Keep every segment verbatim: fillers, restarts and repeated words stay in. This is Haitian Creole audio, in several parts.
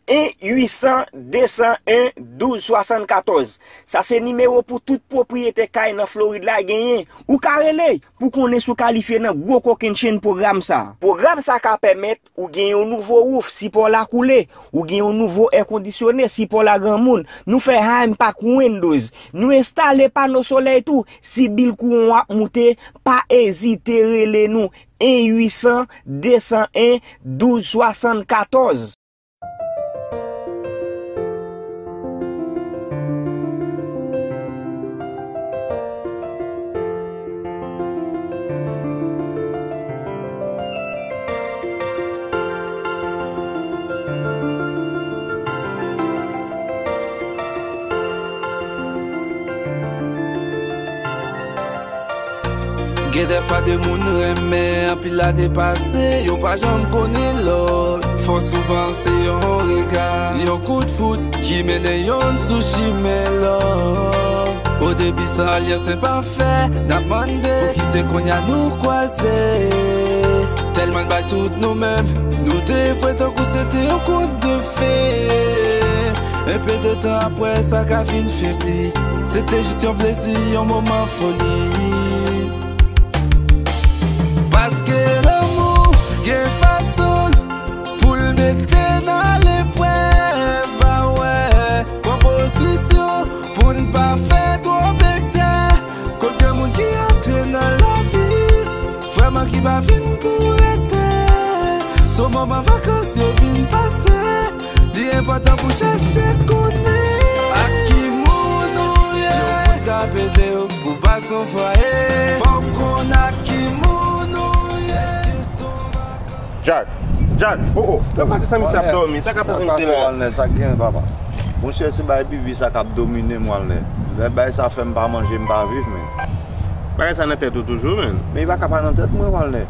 en uit san de san en douz swasann katòz. Sa se nimewo pou tout pwopriyetè kay nan Florid la genyen. Ou ka rele pou konnen si w kalifye nan gwo kokennchenn pwogram sa. Pwogram sa ka pèmèt ou gen yon nouvo wouf si pa w la koule, ou gen yon nouvo èkondisyone si pa w la granmoun. Nou fè Highmark Windows. Nou enstale pano solèy tou. Si bil kouran w ap moute, pa ezite rele nou. En uit san de san en douz swasann katòz. Gen dèfwa de moun renmen, anpil ane pase, yo pa janm konnen lòt. Fò souvan se yon rega, yon kout fout ki mennen yonn sou chimen lòt. O debi san alyans enpafè, n ap mande poukisa se kounye a nou kwaze. Tèlman n bay tout nou menm, nou te vre tankou se te yon kont de fè. Enpe de tan apre, sa ka vin febli. Se te jis yon plezi, yon moman foli. Paske lanmou gen fason l pou l mete n aleprèv. A wè, pran pozisyon pou n pa fè twòp eksè. Koz gen moun ki antre nan lavi vrèman ki pa vin pou rete. Se yon moman vakans yo vin pase. Li enpòtan pou chèche konnen ak ki moun ou ye. Yon kout ka pete w pou bat yon fwaye. Fò w konn ak ki moun ou ye. Èske se yon vakans? Jack, Jack, oh, oh, lè w pa di sa misye ap dòmi, sa k ap pase misye la? Walner, sa k gen, papa? Monchè, se bay Bibi sa k ap domine m, Walner. Lè bay sa fè m pa manje, m pa viv, men. Bagay sa nan tèt ou toujou, men. Men li pa ka pa nan tèt mwen, Walner.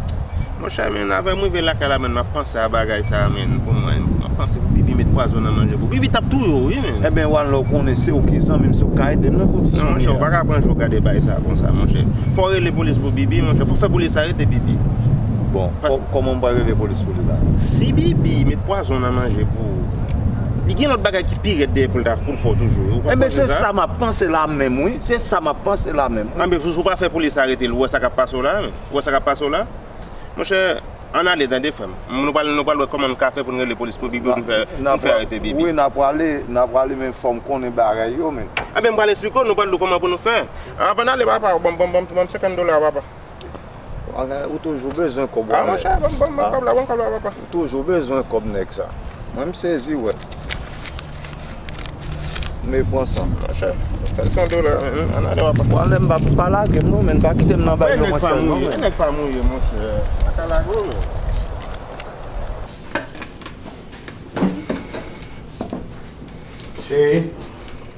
Monchè, men, avè m rive lakay la, men, m ap panse a bagay sa, men, pou mwen. M ap panse pou Bibi met pwazon nan manje pou Bibi t ap touye w, wi, men. Ebyen, Walner, ou konnen se ou ki zanmi m, se ou k ka ede m nan kondisyon m ye a. Non, monchè, ou pa ka pran jou gade bagay sa konsa, monchè. Fò w rele polis pou Bibi, monchè. Fò w fè polis arete Bibi. Bon, kò-, kòman m pral rele polis pou li la? Si Bibi met pwazon nan manje pou ou, li gen lòt bagay ki pi rèd dèyè pou l ta, pou l fè w toujou. Ou konprann sa? Ebyen, se sa m ap panse la menm, wi. Se sa m ap panse la menm, wi. Anben, si w pa fè polis arete l, ou wè sa k ap pase w la, men. Ou wè sa k ap pase w la? Monchè, ann ale, tande, frè m. Nou pral, nou pral wè kòman n ka fè pou n rele polis pou Bibi, pou n fè, pou n fè arete Bibi. Wi, n a prale, n a prale, men fò m konnen bagay yo, men. Anben, m pral esplike w, nou pral di w kòman pou nou fè. Anvan n ale, papa, ban m, ban m, ban m, ban m senkant dola, papa. Ou toujou bezwen kòb, Walner. A, monchè, ban m, ban m, ban m kòb la, ban m kòb la, papa. Ou toujou bezwen kòb nèg sa. Mwen, m sezi, wè. Men pran san. Monchè, sèl san dola, men, ann ale, papa. Walner, m pa, pa lage m non, men pa kite m nan bagay yo, monchè, non, men. Nèg pa mouye, monchè. Pa ka lage w, men. Cheri.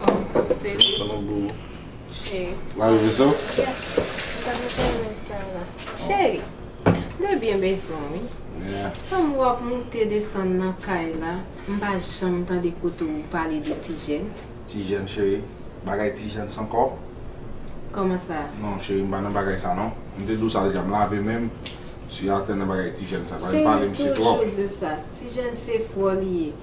Oh, baby. Kòman pou ou? Cheri. Ou pa rive sou? Yeah. M pa t renmen sa la. Cheri, m te byen bezwen w, wi. Yeah. Fanm ou ap moute desann nan kay la, m pa janm tande kote ou pale de Tijèn. Tijèn, cheri? Bagay Tijèn se ankò? Kòman sa? Non, cheri, m pa nan bagay sa, non. M te di w sa deja, m lave men m. Si atè nan bagay Tijèn sa, pa vin pale misye twòp. Cheri, toujou di w sa. Tijèn se frè w li ye.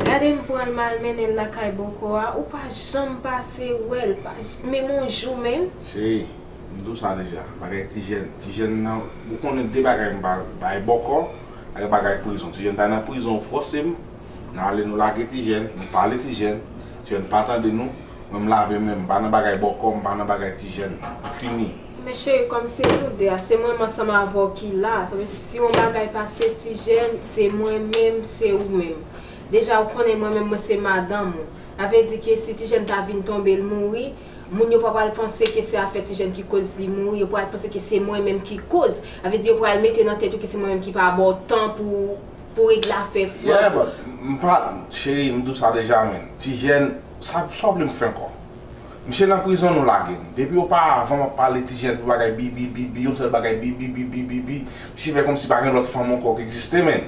Gade m pran l m al mennen l lakay bòkò a, ou pa janm pase wè l, pa j-, menm yon jou menm. Cheri, m di w sa deja, bagay Tijèn. Tijèn nan, ou konnen de bagay m pa bay bòkò, ak bagay prizon. Tijèn ta nan prizon, ou fòse m, n ale nou lage Tijèn, nou pale Tijèn, Tijèn pa tande nou, mwen m lave men m, m pa nan bagay bòkò, m pa nan bagay Tijèn, fini. Men cheri, kòm se nou de a, se mwen menm ansanm avè w ki la, sa vle di si yon bagay pase Tijèn, se mwen menm, se ou menm. Deja ou konnen mwen menm mwen se madanm ou. Sa vle di ke si Tijèn ta vin tonbe l mouri, moun yo pa pral panse ke se afè Tijèn ki koz li mouri, yo pral panse ke se mwen menm ki koz. Sa vle di yo pral mete nan tèt yo ke se mwen menm ki pa ba w tan pou, pou regle afè frè. Yeah, but m pa, cheri, m di w sa deja, men. Tijèn, sa, sa w vle m fè ankò? Misye nan prizon, nou lage l. Depi oparavan m ap pale Tijèn pou bagay Bibi, Bibi, yon sèl bagay Bibi, Bibi, Bibi. Misye fè kòmsi pa gen lòt fanm ankò ki egziste, men.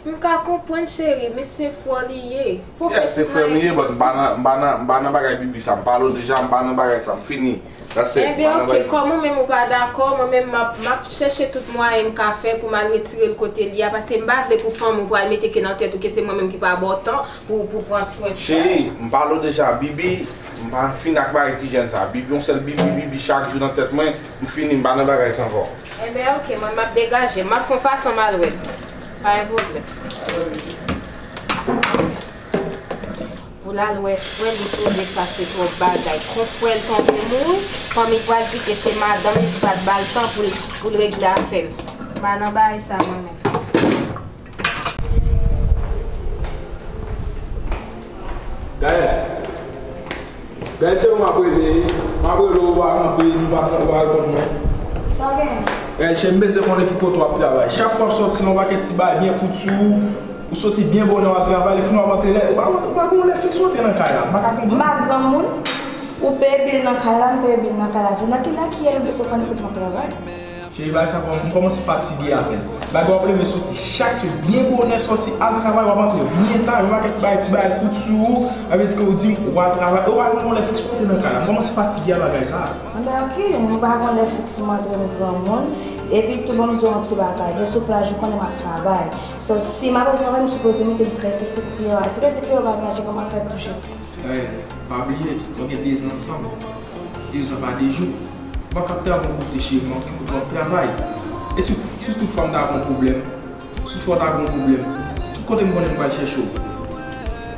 M ka konprann, cheri, men se frè w li ye. Fò fè ti mwayen ki posib. Yeah, se frè m li ye, but m pa nan, m pa nan, m pa nan bagay bibi sa. M pale w deja, m pa nan bagay sa. M fini. That's it. M pa nan bagay bibi. Enben, oke, kòm ou menm ou pa dakò, mwen menm m ap, m ap chèche tout mwayen m ka fè pou m al retire l kote li a, paske m pa vle pou fanmi w pral mete ke nan tèt ou ke se mwen menm ki pa ba w tan pou, pou pran swen frè w. Cheri, m pale w deja, bibi, m pa fin ak bagay ti jèn sa. Bibi, yon sèl bibi, bibi chak jou nan tèt mwen, m fini, m pa nan bagay sa ankò. Enben, oke, mwen m ap degaje m. M ap fè yon fason m al wè l. Pa gen pwoblèm. Pou l al wè frè l, li twouve sa se twòp bagay. Kon frè l tonbe mouri, fanmi pral di ke se madanm li ki pa t ba l tan pou l, pou l regle afè l. M pa nan bagay sa mwen menm. Gaël. Gaël, se ou m ap rele. M ap rele w, ou pa kanpe, ou pa, ou pa reponn mwen. Sa w gen? Gaël, cheri, m bezwen konnen ki kote w ap travay. Chak fwa w sòti, se yon pakèt ti bagay byen kout sou ou. Ou soti byen bonè, w al travay, lè fini w ap antre lè. Ou pa, ou pa gen yon lè fiks w antre nan kay la. M pa ka konprann. M pa granmoun. Ou peye bil nan kay la, m peye bil nan kay la tou. Nan ki, nan ki yè nou bezwen konnen kote m ap travay? Cheri, bagay sa kòm, m kòmanse fatige avè l. Bagay w ap leve soti chak jou byen bonè, sòti al travay, w ap antre byen ta, yon pakèt bagay, ti bagay kout sou ou, sa vle di ke ou di m ou al travay, e w pa gen yon lè fiks pou w antre nan kay la. M kòmanse fatige a bagay sa. Anben, oke, mwen pa gen yon lè fiks m antre, m granmoun. Epi tou, ban m di w yon ti bagay, gen souflaj, ou konnen m ap travay. So, si m ap al travay, m sipoze mete m trè seksi pou kliyan an. Trè seksi, yo pa imajine kòman fè touche. Ey, pa bliye, nou gen dezan ansanm. Dezan pa de jou. M pa ka travay yon kote cheri, m antre kote w ap travay. E si, si toutfwa m ta gen yon pwoblèm? Si toutfwa w ta gen yon pwoblèm, ki kote m konnen m pral chèche w?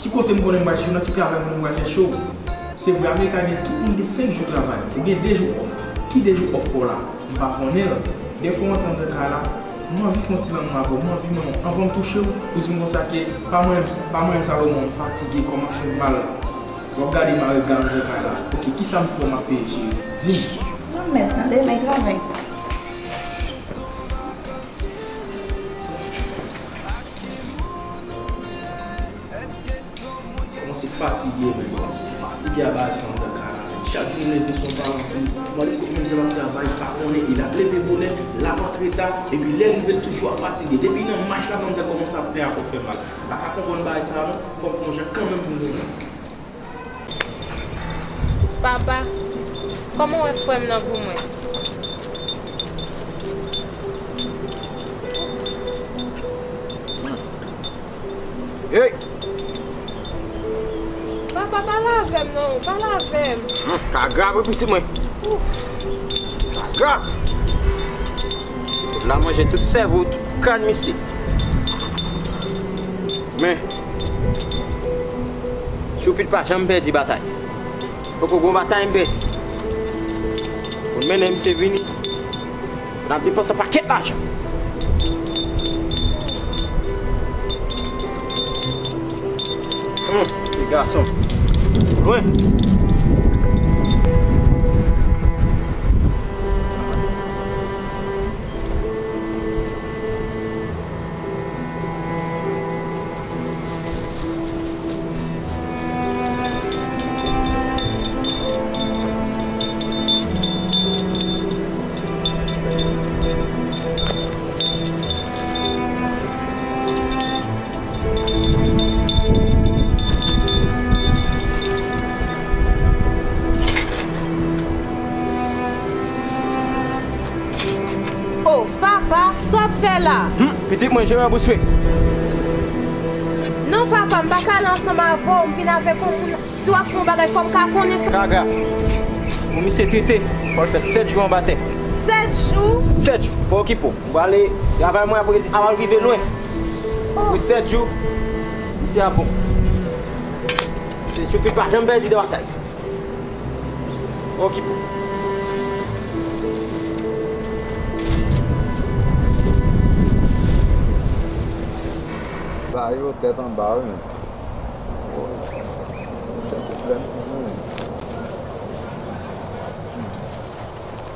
Ki kote m konnen m pral chèche w? Nan ki travay m konnen m pral chèche w? Se vre, Amerika gen tout moun gen senk jou travay. Ou gen de jou òf. Ki de jou òf pa w la? M pa konnen l. Dèfwa w antre anndan kay la, m anvi fè yon ti lanmou avè w, m anvi men w, anvan m touche w, ou di m konsa ke pa mwen, pa mwen Salomon, m fatige, kò m ap fè m mal. W ap gade m avèk gad anndan kay la. Oke, kisa m fè w m ap peye, cheri? Di m. Non, mèt, nan demen travay. Kòmanse fatige, men kòmanse fatige a bagay sa anndan kay la, men. Chak jou m leve se yon bagay pou mwen. Mwen li kote menm se l ap travay, pa konnen, e l ap leve bonè, l ap antre ta, epi lè l rive l toujou ap fatige. Depi nan mach la, manmzèl kòmanse ap plen a kò fè mal. M pa ka konprann bagay sa a non, fò m fè yon jan kanmenm pou m renmen. Papa, kòman w wè frè m nan pou mwen? Hey! Papa, pale avè m non, pale avè m. Ka grav wi pitit mwen. Ka grav. L ap manje tout sèvo, tout kràn misye. Men, Choupit pa janm pèdi batay. Poko gon batay m pèdi. Pou n mennen misye vini, n ap depanse yon pakèt lajan. Hum, ti gason. Lwen. Oh, papa, sa w ap fè la? Hum, pitit mwen, je me boustre. Non, papa, m pa ka ale ansanm avè w, m vin avèk yon moun. Si w ap fè yon bagay, fò m ka konnen sa. Gaga, pou misye tete, fò l fè sèt jou anba tè. Sèt jou? Sèt jou, pa okipe w. M prale travay mwen apre, apre rive lwen. Oh. Apre sèt jou, misye ap bon. Se Choupit pa janm pèdi de batay. Okipe w. Ba yo tèt anba wi menm. Chèf pwoblèm toujou menm.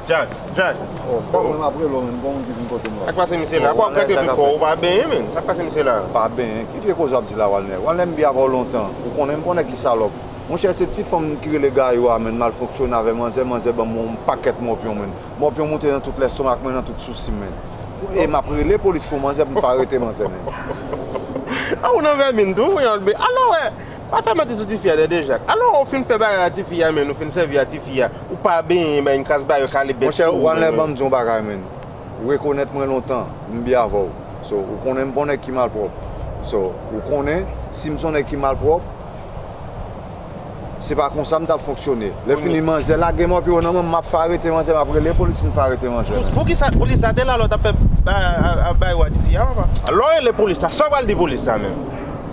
Jack, Jack. Oh, kòman? Mwen m ap rele w menm, gon moun ki vin kote m la. Sa k pase misye la? Bon, Walner, sa k ap fèt? Ou pa benyen menm. Sa k pase misye la? Pa benyen. Ki vye koze w ap di la, Walner? Walner, m byen avè w lontan. Ou konnen m konnen ki salòp. Monchè, se ti fanm ki rele Gayou a, menn, m al fonksyone avè manzè, manzè ban m yon pakèt mòpyon, menn. Mòpyon moute nan tout lèstomak mwen, nan tout sousi m, menn. E m ap rele polis pou manzè, pou m fè arete manzè, menn. A, ou nan vèmin tou, wi, Anlbe. Alò, wè, pa fè manti sou tifi a, Dèdè Jak. Alò, ou fin fè bagay a tifi a, men ou fin sèvi a tifi a. Ou pa benyen, bay yon kras ba yo kale bèt. Monchè, sou ou, Walner, men. Ban m di yon bagay, men. Ou rekonèt mwen lontan, m byen avè w. So, ou konnen m pa yon nèg ki malpwòp. So, ou konnen, si m se yon nèg ki malpwòp, se pa konsa m t ap fonksyone. Lè fini, manzè lage mòpyo nan men m, m ap fè arete manzè, m ap rele polis pou m fè arete manzè. Tout, poukisa polis la te la lè w t ap fè, a, a, a, bay wa tifi a, papa? Lè w rele polis la, sa w pral di polis la menm?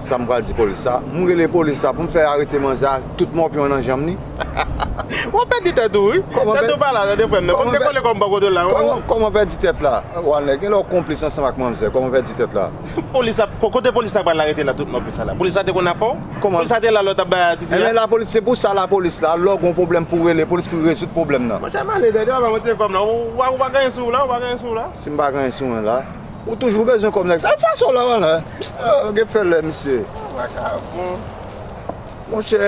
Sa m pral di polis la? M rele polis la pou m fè arete manzè a, tout mòpyo nan janm li. W ap pèdi tèt ou, wi. Tèt ou pa la, tande frè m nan. Kòm te kole kòm bò kote w la, wi. Kòman, kòman pèdi tèt la? Walner, gen lè w konplis ansanm ak manzè. Kòman pèdi tèt la? Polis la, ko-, kote polis la pral arete la, tout mòpyo sa la? Polis la te konn afè w? Kòman? Polis la te la lè w t ap bay a tifi a? Ebyen, lapolis, se pou sa lapolis la. Lè w gen yon pwoblèm pou rele polis pou rezoud pwoblèm nan. Monchè, m ale, dèdè, papa, mwen te kòm la. Ou, ou, ou pa genyen sou w la, ou pa genyen sou w la. Si m pa genyen sou mwen la, ou toujou bezwen kòb nèg sa. Al fè sa w la, Walner. Ah, gen fè lè, misye. Vakabon. Monchè,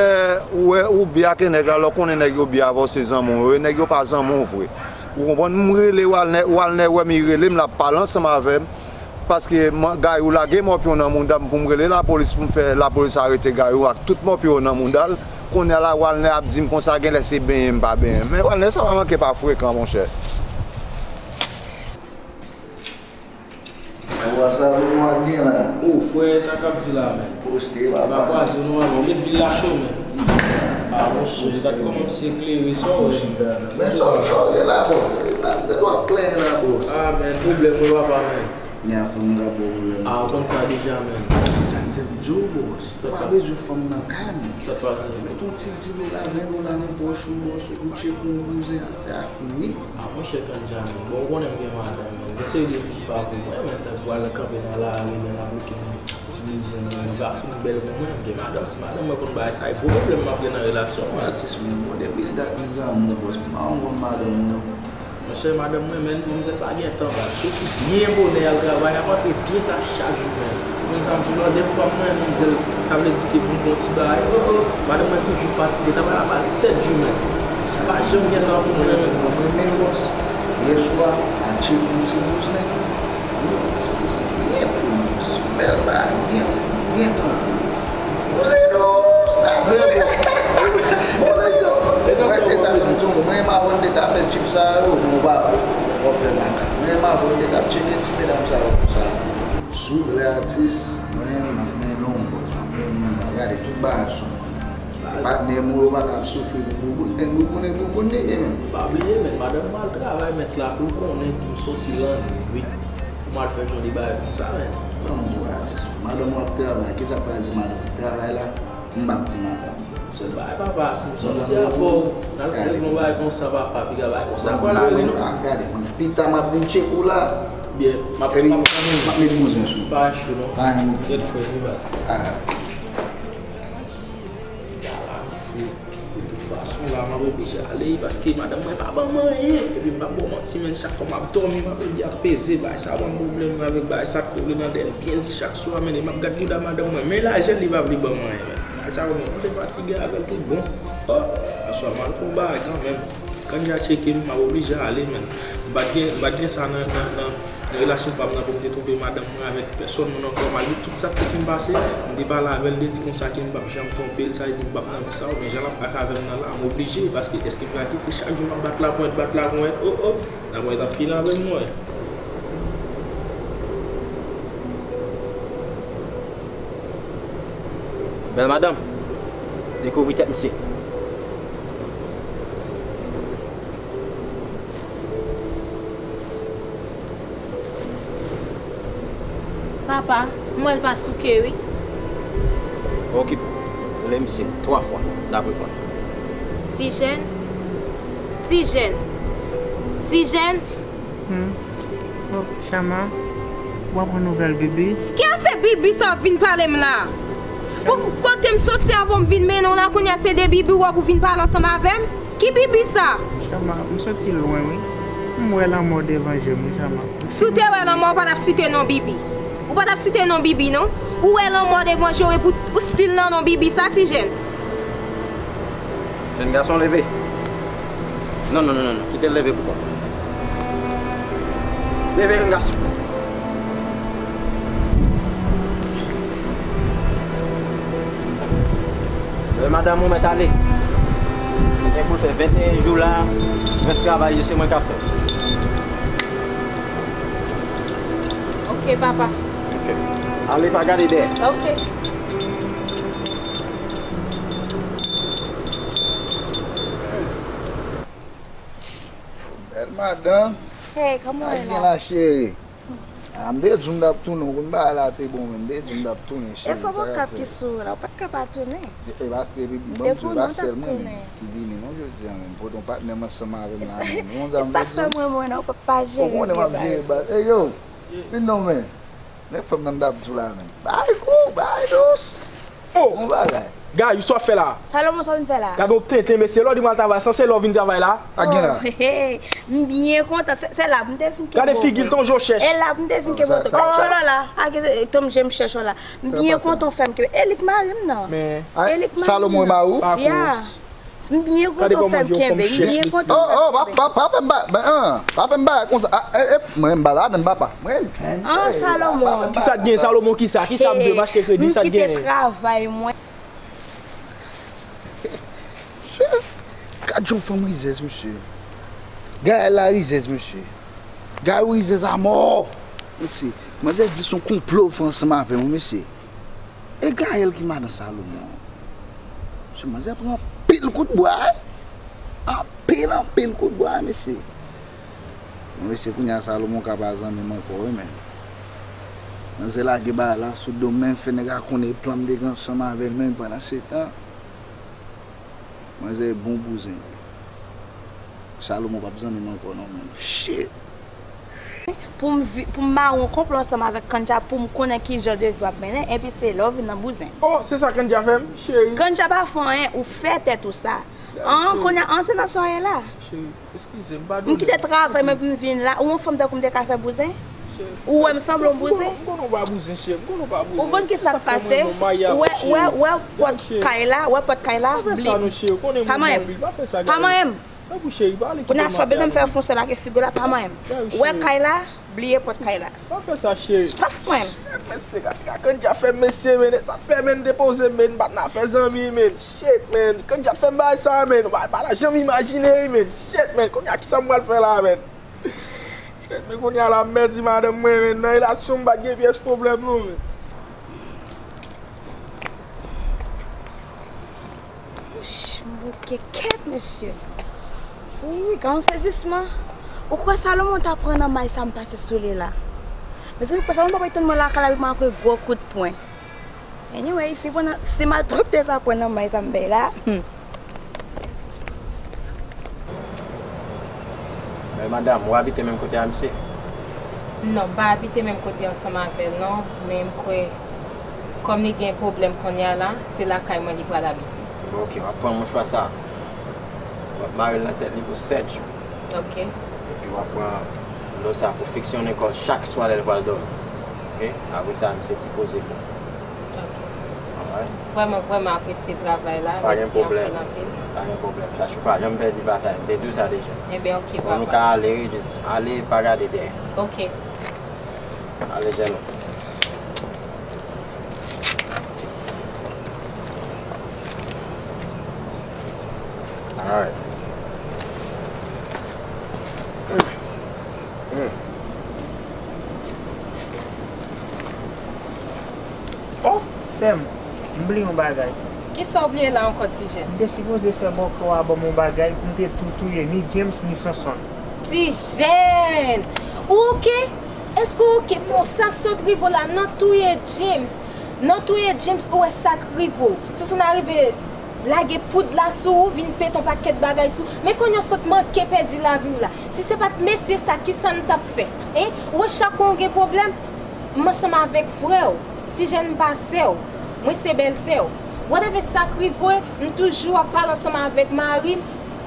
ou wè, ou byen ak nèg la, lè w konnen nèg yo byen avè w, se zanmi w yo ye, nèg yo pa zanmi w vre. Ou konprann? M rele Walner, Walner wè m, li rele m, l ap pale ansanm avè m. Paske man-, Gayou lage mòpyo nan mouda m pou m rele lapolis pou m fè lapolis arete Gayou ak tout mòpyo yo nan mouda l. Kounye a la, Walner ap di m konsa, genlè se benyen m pa benyen. Men Walner, sa pa manke pa frekan, monchè. Ou wè sa pou nou ak gen la? O, frè, sa k ap di la, men? Poste, papa. M pa kwaze w non, men. Ou met vil la cho, men. Ah, monchè, dat kòman misye klere, sa w wè? Men sa w, sa w gen la, bòs? Paske w ap plenyen la, bòs. Ah, men, pwoblèm mwen, papa, men. Nèg a fanm nan k ap ba w pwoblèm. Ah, ou konn sa deja, men. Sa k fè m di w, bòs. Ou pa bezwen fanm nan kay, men. Sa k pase? Met yon ti di dola, ven dola nan pòch ou, bòs, ou tcheke yon bouzen, afè a fini. Ah, monchè, tann ja, men. Bon, ou konnen m gen madanm, men. Gen seri de fi ki pa pou mwen, men, tankou al kanpe nan lari, men, ap bouke ti bouzen, men, li pa fin bèl pou mwen, m gen madanm. Si madanm mwen konn bagay sa, e gwo pwoblèm m ap gen nan relasyon mwen. Atis, men, bon, depi dat m zanmi w, bòs, m pa konn madanm ou, non. Monchè, madanm mwen, men, manmzèl pa gen tan, baz. Soti byen bonè al travay, ap antre byen ta chak jou, men. Ou konn sa m di w la, dèfwa m wè manmzèl, sa vle di ke pou m gon ti bagay, oh, oh, madanm mwen toujou fatige, travay ap al sèt jou, men. Sa pa janm gen tan pou mwen, men. Mwen menm, bòs, yèswa, m al tcheke yon ti bouzen. Yon ti bouzen byen koul, bòs. Bèl bagay, byen, byen kanpe. Bouzen dous, sa di. Bouzen dous. Rete tann, mwen, m ap vande k ap fè tip sa yo, nou pa w ap fè makak. Mwen, m ap vande k ap tcheke ti medam sa yo konsa. Si w vle atis, mwen, m ap mennen w, bòs, m ap mennen w, m ap gade tout bagay sou mwen. Patnè m ou yo pa t ap soufri pou bouboun, men bouboun e bouboun li ye, men. Pa bliye, men, madanm mwen al travay, men, la, pou l konnen m soti lannwit. Pou m al fè jan de bagay konsa, men. Ban m di w, atis. Madanm w ap travay, kisa k pral di madanm w? Travay la, m p ap di madanm. Sèl bagay, papa, si m soti avè w, n al fè yon bagay konsa, papa, piga bagay konsa pral ale, non? Gade, mwen, pita m ap vin tcheke w la. Byen, m ap, epi m ap, m ap met bouzen sou ou. Pa cho, non. Pa yon. Ret frè, vibas. Ah. Piga la, misye. De tout fason, la, m ap oblije ale, paske madanm mwen pa ban m anyen. Epi m p ap ba w manti, men, chak fwa m ap dòmi, m ap rete ap peze, bagay sa ban m pwoblèm, avèk bagay sa k kole nan dèyè m byen di chak swa, men, e m ap gad bouda madanm mwen, men lajè l, li pa vle ban m anyen, men. Bagay sa, mwen kòmanse fatige avè l tout bon. Oh, aswè m al fè yon bagay kanmenm. Kanja tcheke m, m ap oblije ale, men. M pa t gen, m pa t gen sa nan, nan, nan, nan relasyon pa m nan pou m te twonpe madanm mwen avèk pèsòn moun ankò, malgre tout sa k te fin pase, m te pale avè l, m te di konsa ke m p ap janm twonpe l, sa vle di m p ap nan vi sa, men jan l ap ak avè m nan la, m oblije, paske èske m ka kite chak jou m ap bat laponyèt, bat laponyèt, oh, oh, laponyèt ap fini avè m, mwen. Bèl madanm, dekouvri tèt misye. Papa, m wè l pa souke, wi. Okipe w. Rele misye twa fwa, l ap reponn. Ti jèn. Ti jèn. Ti jèn. Hmm. Oh, Chama, w ap pran nouvèl Bibi? Ki afè Bibi sa w ap vin pale m la? Pou kote m soti avè w m vin mennen w la, kounye a se de Bibi w wè pou vin pale ansanm avè m? Ki Bibi sa? Chama, m soti lwen, wi. M wè lanmò devan je m, wi, Chama. Si w te wè lanmò, ou pa t ap site non Bibi. Ou pa t ap site non Bibi, non. Ou wè lanmò devan je w epi w still nan non Bibi sa, ti jèn. Jèn gason, leve. Non, non, non, non, non. Kite l leve pou kont. Leve, jèn gason. Lè madanm ou mèt ale. Li gen pou l fè venteyen jou la, rès travay yo se mwen k ap fè. Ok, papa. Ok. Ale, pa gade dèyè. Ok. Bèl madanm. Hey, kòman w ye la? Sa k gen la, cheri? Ah, m te di w m t ap tounen, w konn bagay la te bon, men m te di w m t ap tounen, cheri. E fòk Okap ki sou ou la, ou pa t ka pa tounen. E, e pa, e, e, m te konnen w t ap tounen. Ki vini non jodi a, men m pote yon patnè m ansanm avè m la, men. E sa k fè mwen, mwen, non, ou pa jere baz. Ou konnen m ap jere baz. Ey, yo, vin non, men. Men fanm nan m t ap di w la, men. Bay gou, bay dous. Oh! Bon bagay. Gayou, sa w ap fè la? Salomon, sa w vin fè la? Gade yon tenten, mesye, lè w di m al travay, sanse lè w vin travay la? Sa gen la? Oh, he, he. M byen kontan. Se, se la pou m te vin kenbe w. Gade figi l, t on je w chèch. E la pou m te vin kenbe w. Gade chòlò la. A, gade, e, tanm je m chèch la. M byen kontan w fè m kenbe. E li k mari m nan. Men. E li k mari m nan. Salomon e mari w? Ya. M byen kontan w fè m kenbe. M byen kontan w fè m kenbe. Oh, oh, pa, pa, pa fè m ba, ben, ah, pa fè m bagay konsa. Ah, eh, eh, mwen, m pa ladann, papa. Mwen, ah, Salomon. Kisa k gen, Salomon, kisa? Kisa m dwe? M achte kredi, sa k gen? M kite travay mwen. Mesye, gad yon fanm rizèz, mesye. Gaël la rizèz, mesye. Gaël rizèz a mò. Mesye, manzè di se yon konplo w fè ansanm avè mwen, mesye. E Gaël ki madan Salomon an. Mesye, manzè pran anpil kout bwa, wi. Anpil, anpil kout bwa, mesye. Bon, mesye, kounye a Salomon ka pa zanmi m ankò, wi, men. Manzè lage bagay la sou do m, men fè nèg la konnen plan m te gen ansanm avè l, men pandan se tan, manzè bon bouzen. Salomon p ap zanmi m ankò, non, men. Shit! Pou m vi-, pou m mare yon konplo ansanm avèk Kandja, pou m konnen ki jan de vi w ap mennen, epi se lè w vin nan bouzen. Oh, se sa Kandja fè m, cheri. Kandja pa fè w anyen, ou fè tèt ou sa. An, kounye a, an, se nan sa w ye la. Cheri, eskize m, padone m. M kite travay mwen pou m vin la. Ou yon fanm tankou m te ka fè bouzen? Cheri. Ou wè m sanble yon bouzen? M konnen w pa bouzen, cheri. M konnen w pa bouzen. Ou konn ki sa k pase? Ou wè, wè, wè pòt kay la, wè pòt kay la, bliye. Pa manyen m. Pa manyen m. Tanpri, cheri, pa ale kite m atè. Kounye a, sa w bezwen m fè w fon sèl ak figo la, pa manyen m. Ou wè kay la, bliye pòt kay la. Pa fè sa, cheri. Pas mwen. Shit, mesye, gade, gade, gade, Kandja fè m, mesye, men, sa k fè, men, depoze m, men, m pa t nan afè zanmi, men. Shit, men, Kandja fè m bagay sa, men, ou pa, pa ta janm imajine, men. Shit, men, kounye a, kisa m pral fè la, men? Shit, men, kounye a la, m pèdi madanm mwen, men, nan relasyon m pa t gen pyès pwoblèm, non, men. Wouch, m bouke kèt, mesye. Wi, gade yon sezisman. Ou kwè Salomon ta pran nan may sa m pase sou li la? Mezanmi, ou kwè Salomon pa pral tann mwen lakay la, epi mwen ap pran gwo kout pwen. Anyway, si pran nan, si malpwòpte sa pran nan may sa m bay la, hmm. Men madanm, ou abite menm kote a misye? Non, m pa abite menm kote ansanm avè l non, men m kwè kòm li gen pwoblèm kounye a la, se lakay mwen li pral abite. Bon, ok, w ap pran mouchwa sa a. W ap mare l nan tèt li pou sèt jou. Ok. Epi w ap pran dlo sa a pou fiksyonnen kò l chak swa lè l pral dòmi. Ok? Apre sa, misye sipoze bon. Ok. Alright. Vrèman, vrèman apresye travay la. Mèsi anpil, anpil. Pa gen pwoblèm. Pa gen pwoblèm. Chacho, pa janm pèdi batay. M te di w sa deja. Enben, ok, papa. Bon, nou ka ale, wi, jis ale, pa gade dèyè. Ok. Ale, jèn ou. Alright. Mm. Mm. Oh, sè m, m bliye yon bagay. Kisa w bliye la ankò, ti jèn? M te sipoze fè bòkò a ban m yon bagay pou m te tou touye ni James ni Sonson. Ti jèn! Ou oke? Èske w oke? Pou sa k sot rive w la, nan touye James, nan touye James, ou wè sa k rive w. Sonson arive lage poud la sou ou, vin pete yon pakèt bagay sou ou. Men kounye a w sot manke pèdi lavi w la. Si se pa t mesye sa, kisa n t ap fè? Hein? Ou wè chak fwa w gen pwoblèm, m ansanm avèk frè w. Ti jèn, m pa sè w. Mwen se bèl sè w. Whatever sa k rive, m toujou ap pale ansanm avèk mari m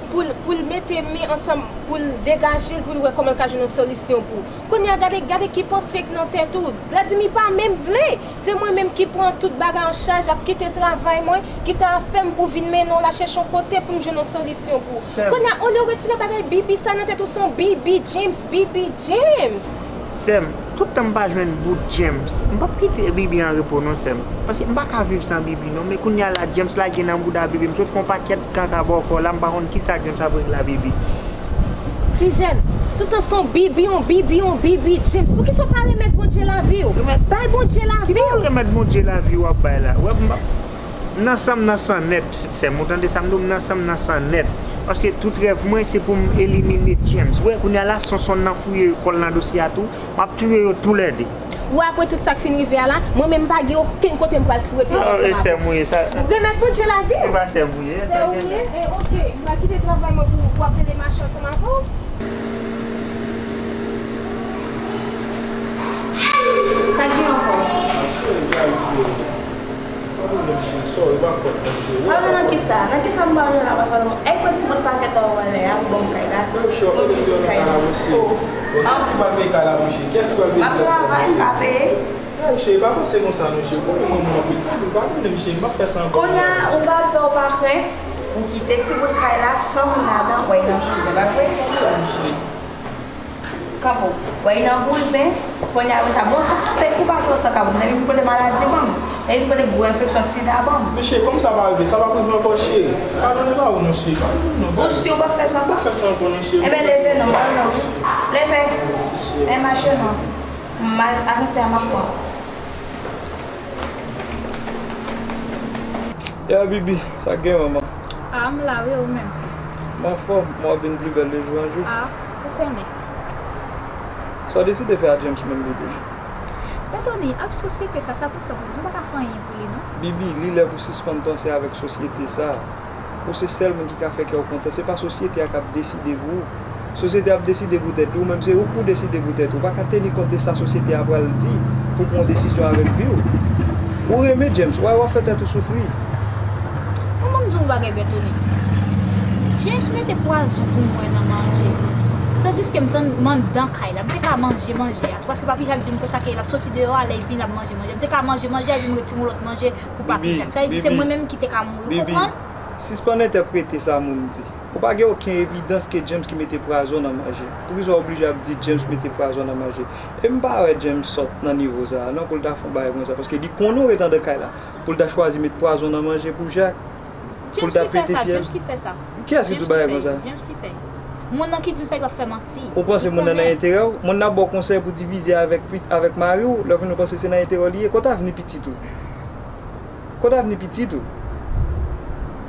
pou l, pou l mete men ansanm, pou l degaje l, pou l wè kòman l ka jwenn yon solisyon pou ou. Kounye a, gade, gade ki panse k nan tèt ou. Vladimir pa menm vle. Se mwen menm ki pran tout bagay an chaj, ap kite travay mwen, kite afè m pou vin mennen w la chèche yon kote pou m jwenn yon solisyon pou ou. Kounye a, olye w retire bagay bibi sa nan tèt ou, se yon bibi James, bibi James. Sè m, Toutan m pa jwenn bout James, m p ap kite Bibi an repo non, sè m. Paske m pa ka viv san Bibi non. Men kounye a la, James lage nan bouda Bibi. M sot fè yon pakèt kaka bò kò la, m pa konn kisa James ap regle a Bibi. Ti jèn, toutan se yon Bibi, yon Bibi, yon Bibi, James. Poukisa w pa remèt Bondye lavi w? Remèt Bay Bondye lavi w. Ki pa remèt Bondye lavi w ap bay la? Wè, m ap M nan san, m nan san nèt, sè m, ou tande sa m di w, m nan san, m nan san nèt. Paske tout rèv mwen, se pou m elimine James. Wè, kounye a la, Sonson nan fouye kò l nan dosye a tou. M ap touye yo toulède. Ou wè, apre tout sa k fin rive a la, mwen menm m pa gen okenn kote m pral foure pye mwen ansanm avè w. Non, e sè m ou ye, sa. Remèt Bondye lavi w. E pa sè m ou ye, sa gen. Sè w ou ye? E, oke, m pral kite travay mwen pou w ap rele mache ansanm avè w. Sa k gen ankò? Mache, gade. Pa pwoblèm, cheri, sòri, pa fòt mwen, cheri. Pale nan kisa? Nan kisa m pale la, pa sòlman. Èk, pran ti bout pakèt a w anlè a, pou ban m kay la. Ban m ti bout kay la. Oh. Kiyès ki pral peye kay la pou cheri? Kiyès ki pral peye kay la? M ap travay, m ka peye. Ay, cheri, pa panse konsa non, cheri. Konnen mwen moun anpil, pa pwoblèm, cheri, m ap fè sa ankò. Kounye a, ou pa pè, ou pa krent, ou kite ti bout kay la san moun ladan, w al nan bouzen, pa vre? Pa pwoblèm, cheri. Kanpe w. Wè, li nan bouzen. Kounye a, apre sa, bon, sa, se kou pa kou sa ka bon. Depi m kote maladi ban m. Depi m kote gwo enfeksyon sida ban m. Men cheri, kòm sa pa rive, sa p ap rive ankò, cheri. Padone pa ou non, cheri. Padone non. Ou si w p ap fè sa ankò? M p ap fè sa ankò non, cheri. Enben, leve non, m al non. Leve. Mèsi, cheri. Men mache non. M al asansè a, m ap pran w. Ya, Bibi, sa k gen, manman? Ah, m la wi, ou menm? M anfòm, mwen ap vin pi bèl de jou an jou. Ah, ou konnen. Sa w deside fè a James menm, Bibi? Bertony, ak sosyete sa, sa pou fè pou li, nou pa ka fè anyen pou li, non. Bibi, li lè pou sispann panse avèk sosyete sa. Ou se sèl moun ki ka fè kè w kontan. Se pa sosyete a k ap deside pou ou. Sosyete ap deside pou tèt li, ou menm se ou k pou deside pou tèt ou. Ou pa ka teni kont de sa sosyete a pral di pou pran yon desizyon avèk vi w. Ou renmen James, why w ap fè tèt ou soufri? Bon, ban m di w yon bagay, Bertony. James mete pwazon pou mwen nan manje. Tandiske m tann m anndan kay la, m te ka manje manje a tou, paske Papi Jak di m konsa ke l ap soti deyò a, lè l vini l ap manje manje a. M te ka manje manje a, epi m retire yon lòt manje pou Papi Jak. Sa vle di se mwen menm ki te ka mouri, ou konprann? Sispann entèprete sa moun di. Ou pa gen okenn evidans ke James ki mete pwazon nan manje. Poukisa w oblije ap di James mete pwazon nan manje? E m pa wè James sòt nan nivo sa a non, pou l ta fè yon bagay konsa, paske li konnen w ret anndan kay la, pou l ta chwazi met pwazon nan manje pou Jak, pou l ta pete fyèl. James ki fè sa, James ki fè sa. Kiyès ki di w bagay konsa? James ki fè. Moun nan ki di m sa, li p ap fè manti. Ou panse moun nan nan enterè w? Moun nan ap ba w konsèy pou divize avèk pit-, avèk mari w, lè w vin ou panse se nan enterè w li ye? Kote avni pitit ou? Kote avni pitit ou?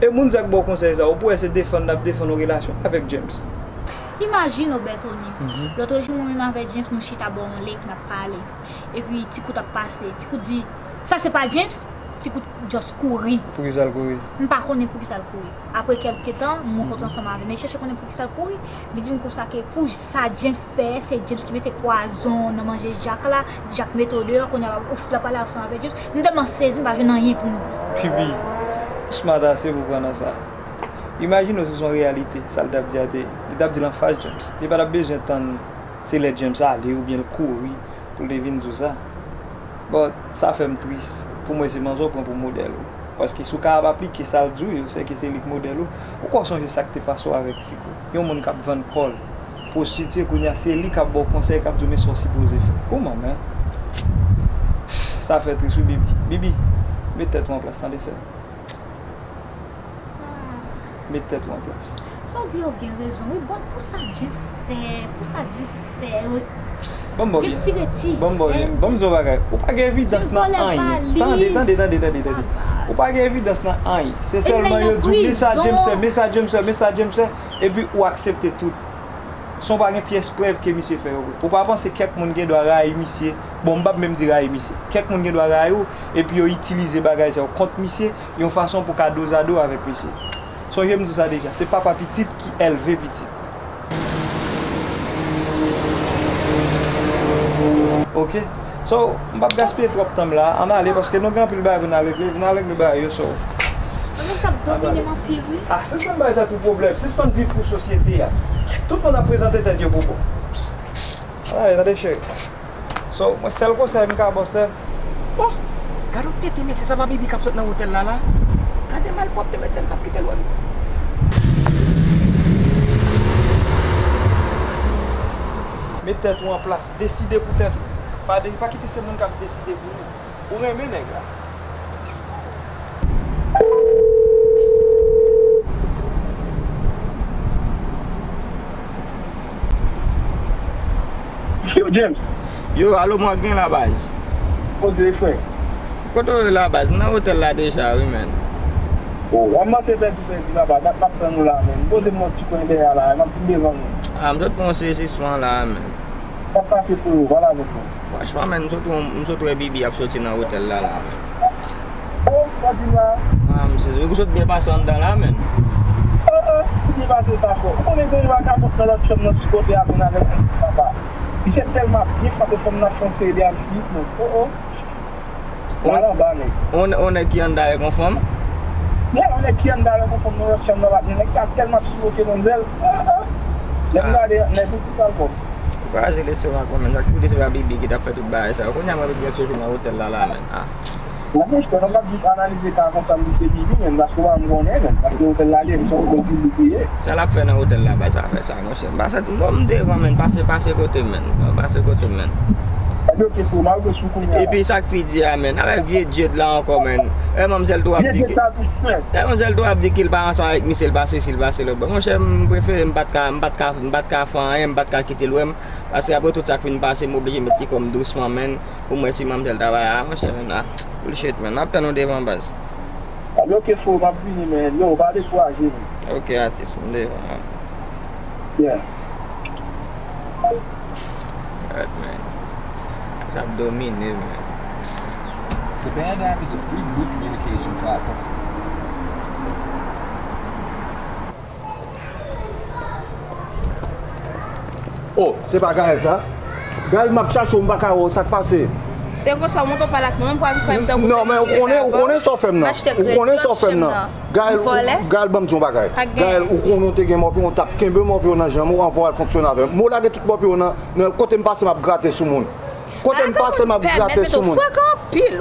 E moun sa k ba w konsèy sa, ou pou wè se defann l ap defann yon relasyon avèk James. Imajine w, Bertony. Lòtrejou, mwen menm avèk James, nou chita bò yon lake, n ap pale. Epi, Ti Kout ap pase. Ti Kout di, "Sa se pa James?" Ti Kout just kouri. Poukisa l kouri? M pa konnen poukisa l kouri. Apre kèlke tan, m rankontre ansanm avè l. Men chèche konnen poukisa l kouri. Li di m konsa ke pou sa James fè, se James ki mete pwazon nan manje Jak la. Jak mete w deyò, kounye a ou sot la pale ansanm avèk James. M tèlman sezi, m pa jwenn anyen pou m di. Bibi, ou smart ase pou w pran nan sa. Imajine w si se yon reyalite, sa l t ap di a te ye. Li t ap di l anfas James. Li pa t ap bezwen tann se lè James ale oubyen l kouri pou l te vin di w sa. Bon, sa fè m tris. Pou mwen, se manzè w pran pou modèl ou. Paske si w kapab aplike sa l di w yo, sèke se li k modèl ou. Ou kwè w sonje sa k te pase w avèk Ti Kout? Yon moun k ap vann kò l, pwostitye, kounye a se li k ap ba w konsèy, k ap di w men sa w sipoze fè. Kòman, men? Sa fè tris wi, Bibi. Bibi, met tèt ou an plas, tande, sè m. Met tèt ou an plas. Sa w di yo gen rezon wi, but pou sa James fè, pou sa James fè, Ban m ba w James tire ti jèn, ban m ba w, ban m di w yon bagay. Ou pa gen evidans nan anyen. Tande, tande, tande, tande, tande. Ou pa gen evidans nan anyen. Se sèlman yo di w men sa James fè, men sa James fè, men sa James fè, epi ou aksepte tout. San w pa gen pyès prèv ke misye fè yo vre. Ou pa panse kèk moun gen dwa rayi misye? Bon, m p ap menm di rayi misye. Kèk moun gen dwa rayi w, epi yo itilize bagay sa yo kont misye, yon fason pou ka dozado avèk misye. Sonje m di w sa deja, se papa pitit ki èlve pitit. Oke? So, m p ap gaspiye twòp tan m la, ann ale, paske nou gen anpil bagay pou n al regle, vin al regle bagay yo, so. Mwen menm sa ap domine m anpil, wi. Ah, sispann bay tèt ou pwoblèm, sispann viv pou sosyete a. Tout moun ap prezante tèt yo pou bon. Ann ale, tande cheri. So, mwen sèl konsèy m ka ba w, sè. Oh! Gad yon tete mesye, sa pa Bibi k ap sot nan otèl la la? Gade malpwòpte mesye, m p ap kite l wè m. Met tèt ou an plas, deside pou tèt ou. Pa de, pa kite se moun k ap deside pou ou. Ou renmen nèg la. Yo, James. Yo, alo, mwen gen la baz. Kote frè? Kote w ye la baz? M nan otèl la deja, wi, menn. O, w ap manke pèdi, pèdi la baz. M ap tann ou la, menn. Poze m yon ti kwen dèyè la, m ap vin devan nou. A, m sot pran yon sezisman la, menn. Sa k pase frero, pale avèk mwen. Franchman, menn, m sot wè, m sot wè Bibi ap soti nan otèl la, la. O, sa di m la. A, m sezi. Ou sot byen pase anndan la, menn. O, o, ki byen pase sa fò. Ou konnen gen yon vakabon nan lòt chanm nan sou kote a menn avèk yon ti papa. Misye tèlman ap byen frape fanm nan fè yon seri de aksiyis, menn. O, o. Ou, ou nèg ki anndan avèk yon fanm? Yeah, ou nèg ki anndan avèk yon fanm nan lòt chanm nan, patnè. Nèg sa tèlman ap siwote manzèl. Ah, ah. Lè m gade, nèg ou ti kalbòm. Ou kraze lestomak mwen, menn. Sa k pou di se pa Bibi ki t ap fè tout bagay sa yo. Kounye a mwen Bibi ap soti nan otèl la, la, menn. Ah. Bon, monchè, nou p ap jis analize ka konsa, m di se Bibi, menn, paske w pa m konnen, menn. Paske otèl la li, se yon otèl piblik li ye. Sa l ap fè nan otèl la, baz, pa fè sa, monchè. M pa santi m, bon, m devan, menn. Pase, pase kote m, menn. Pase kote m, menn. Epi, ok, frè, m al sou kounye a la. Epi, sa k pi di a, menn. Avèk vye Djed la ankò, menn. E, manmzèl tou ap di ke, e, manmzèl tou ap di ke l pa ansanm avèk misye, l pa sesi, l pa sela. Bon, monchè, m prefere m pa t ka, m pa t ka, m pa t ka fè anyen, m pa t ka kite l wè m. Paske apre tout sa k fin pase, m oblije met ti kò m dousman, menn, pou m wè si manmzèl ta bay a, monchè, menn, ah, bullshit, menn. M ap tann ou devan, baz. Alò, ok, frè, m ap vini, men, yo, pa dekouraje, men. Ok, atis, m devan, ah. Yeah. Alright, man. Sa ap domine, man. The Band app is a free group communication platform. Oh, se pa Gaël sa? Gaël, m ap chache w, m pa ka wè w, sa k pase? Se konsa, w monte w pale ak mwen, mwen pou al fè m tankou se li ki rete avan. Non, men ou konnen, ou konnen sa w fè m nan. Ou konnen sa w fè m nan. Gaël, ou, Gaël, ban m di yon bagay. Gaël, ou konnen w te gen mòpyon, w t ap kenbe mòpyon nan janm ou anvan w al fonksyone avè m. Men w lage tout mòpyon nan, nan kote m pase, m ap grate sou moun. Kote m pase, m ap grate sou moun.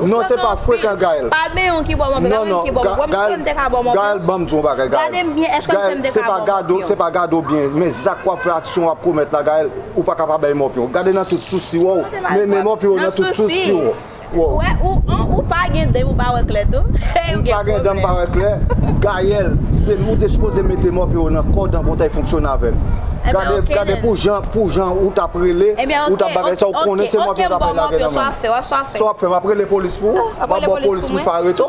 Non, se pa frekan, Gaël. Pa benyen ki ba w mòpyon, pa menm ki ba w mòpyon. Wè m si m te ka ba w mòpyon. Gaël, ban m di yon bagay, Gaël. Gade m byen, èske m si m te ka ba w mòpyon? Se pa gade w, se pa gade w byen, men zak w ap fè, aksyon w ap komèt la, Gaël, ou pa ka pa bay mòpyon. Gade nan tout sousi w, men, men mòpyon nan tout sousi w. Ou wè, ou, ou, ou pa gen dan, ou pa wè klè tou. M pa gen dan, m pa wè klè. Gaël, se ou te sipoze mete mòpyon nan kòd anvan w t al fonksyone avè l. Gade, gade pou jan, pou jan ou t ap rele, ou t ap bagay sa, ou konnen se mòpyon w t ap al lage nan men m. Sa w ap fè, w ap fè, m ap rele polis pou ou. M ap ba w polis pou fè arete w.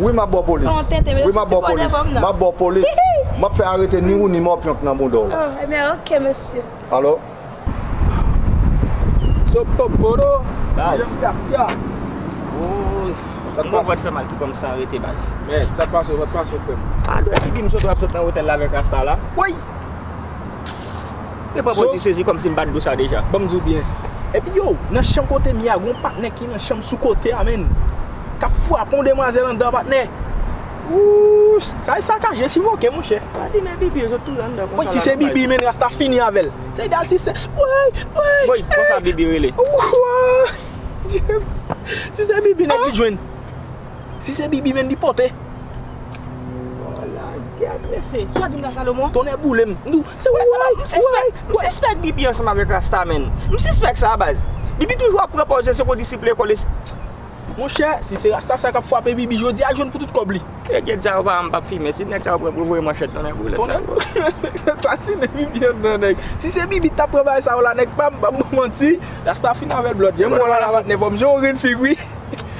Wi, m ap ba w polis. Wi, m ap ba w polis. M ap ba w polis. M ap fè arete ni ou ni mòpyon k nan bounda w la. Alò? Sopoporo. Baz. James Garcia. Woy. Sa k pase? Mwen pa t fè mal ki kòm sa rete, baz. Men, sa k pase, sa k pase, frè m? Alò, epi di m sot w ap sot nan otèl la avèk rasta la. Woy! Te pran pòz ti sezi kòmsi m pa t di w sa deja. Ban m di w byen. Epi yo, nan chanm kote m ye a, gon patnè ki nan chanm sou kote a, menn. K ap frape yon demwazèl anndan, patnè. Wouch, sa e sakaje, sivoke, monchè. Pa di men Bibi, yo sot toujou anndan konsa la. Woy, si se Bibi, menn, rasta fini avè l. Se egal si se, woy, woy. Woy, konsa Bibi rele. Woy, James. Si se Bibi nèg ki jwenn. Si se Bibi, menn, li pote. Oh, lagèt, mesye. Sa w di m la, Salomon? Tonnè boule m. M di w, se woy, woy. M sispèk Bibi ansanm avèk rasta, menn. M sispèk sa, baz. Bibi toujou ap pran pòz se kondisip lekòl. Monchè, si se rasta sa k ap frape Bibi jodi a, jwenn pou tout kòb li. E Djed sa yo pa, m p ap fimen. Si nèg sa yo pran pou voye manchèt, tonnè boule m. Tonnè boule. Sasinen Bibi anndan, nèg. Si se Bibi t ap pran bagay sa yo la, nèg pa m, m p ap ba w manti. Rasta fin avè l, blòd. Jan m wè w la, patnè, fò m jere yon grenn fig, wi.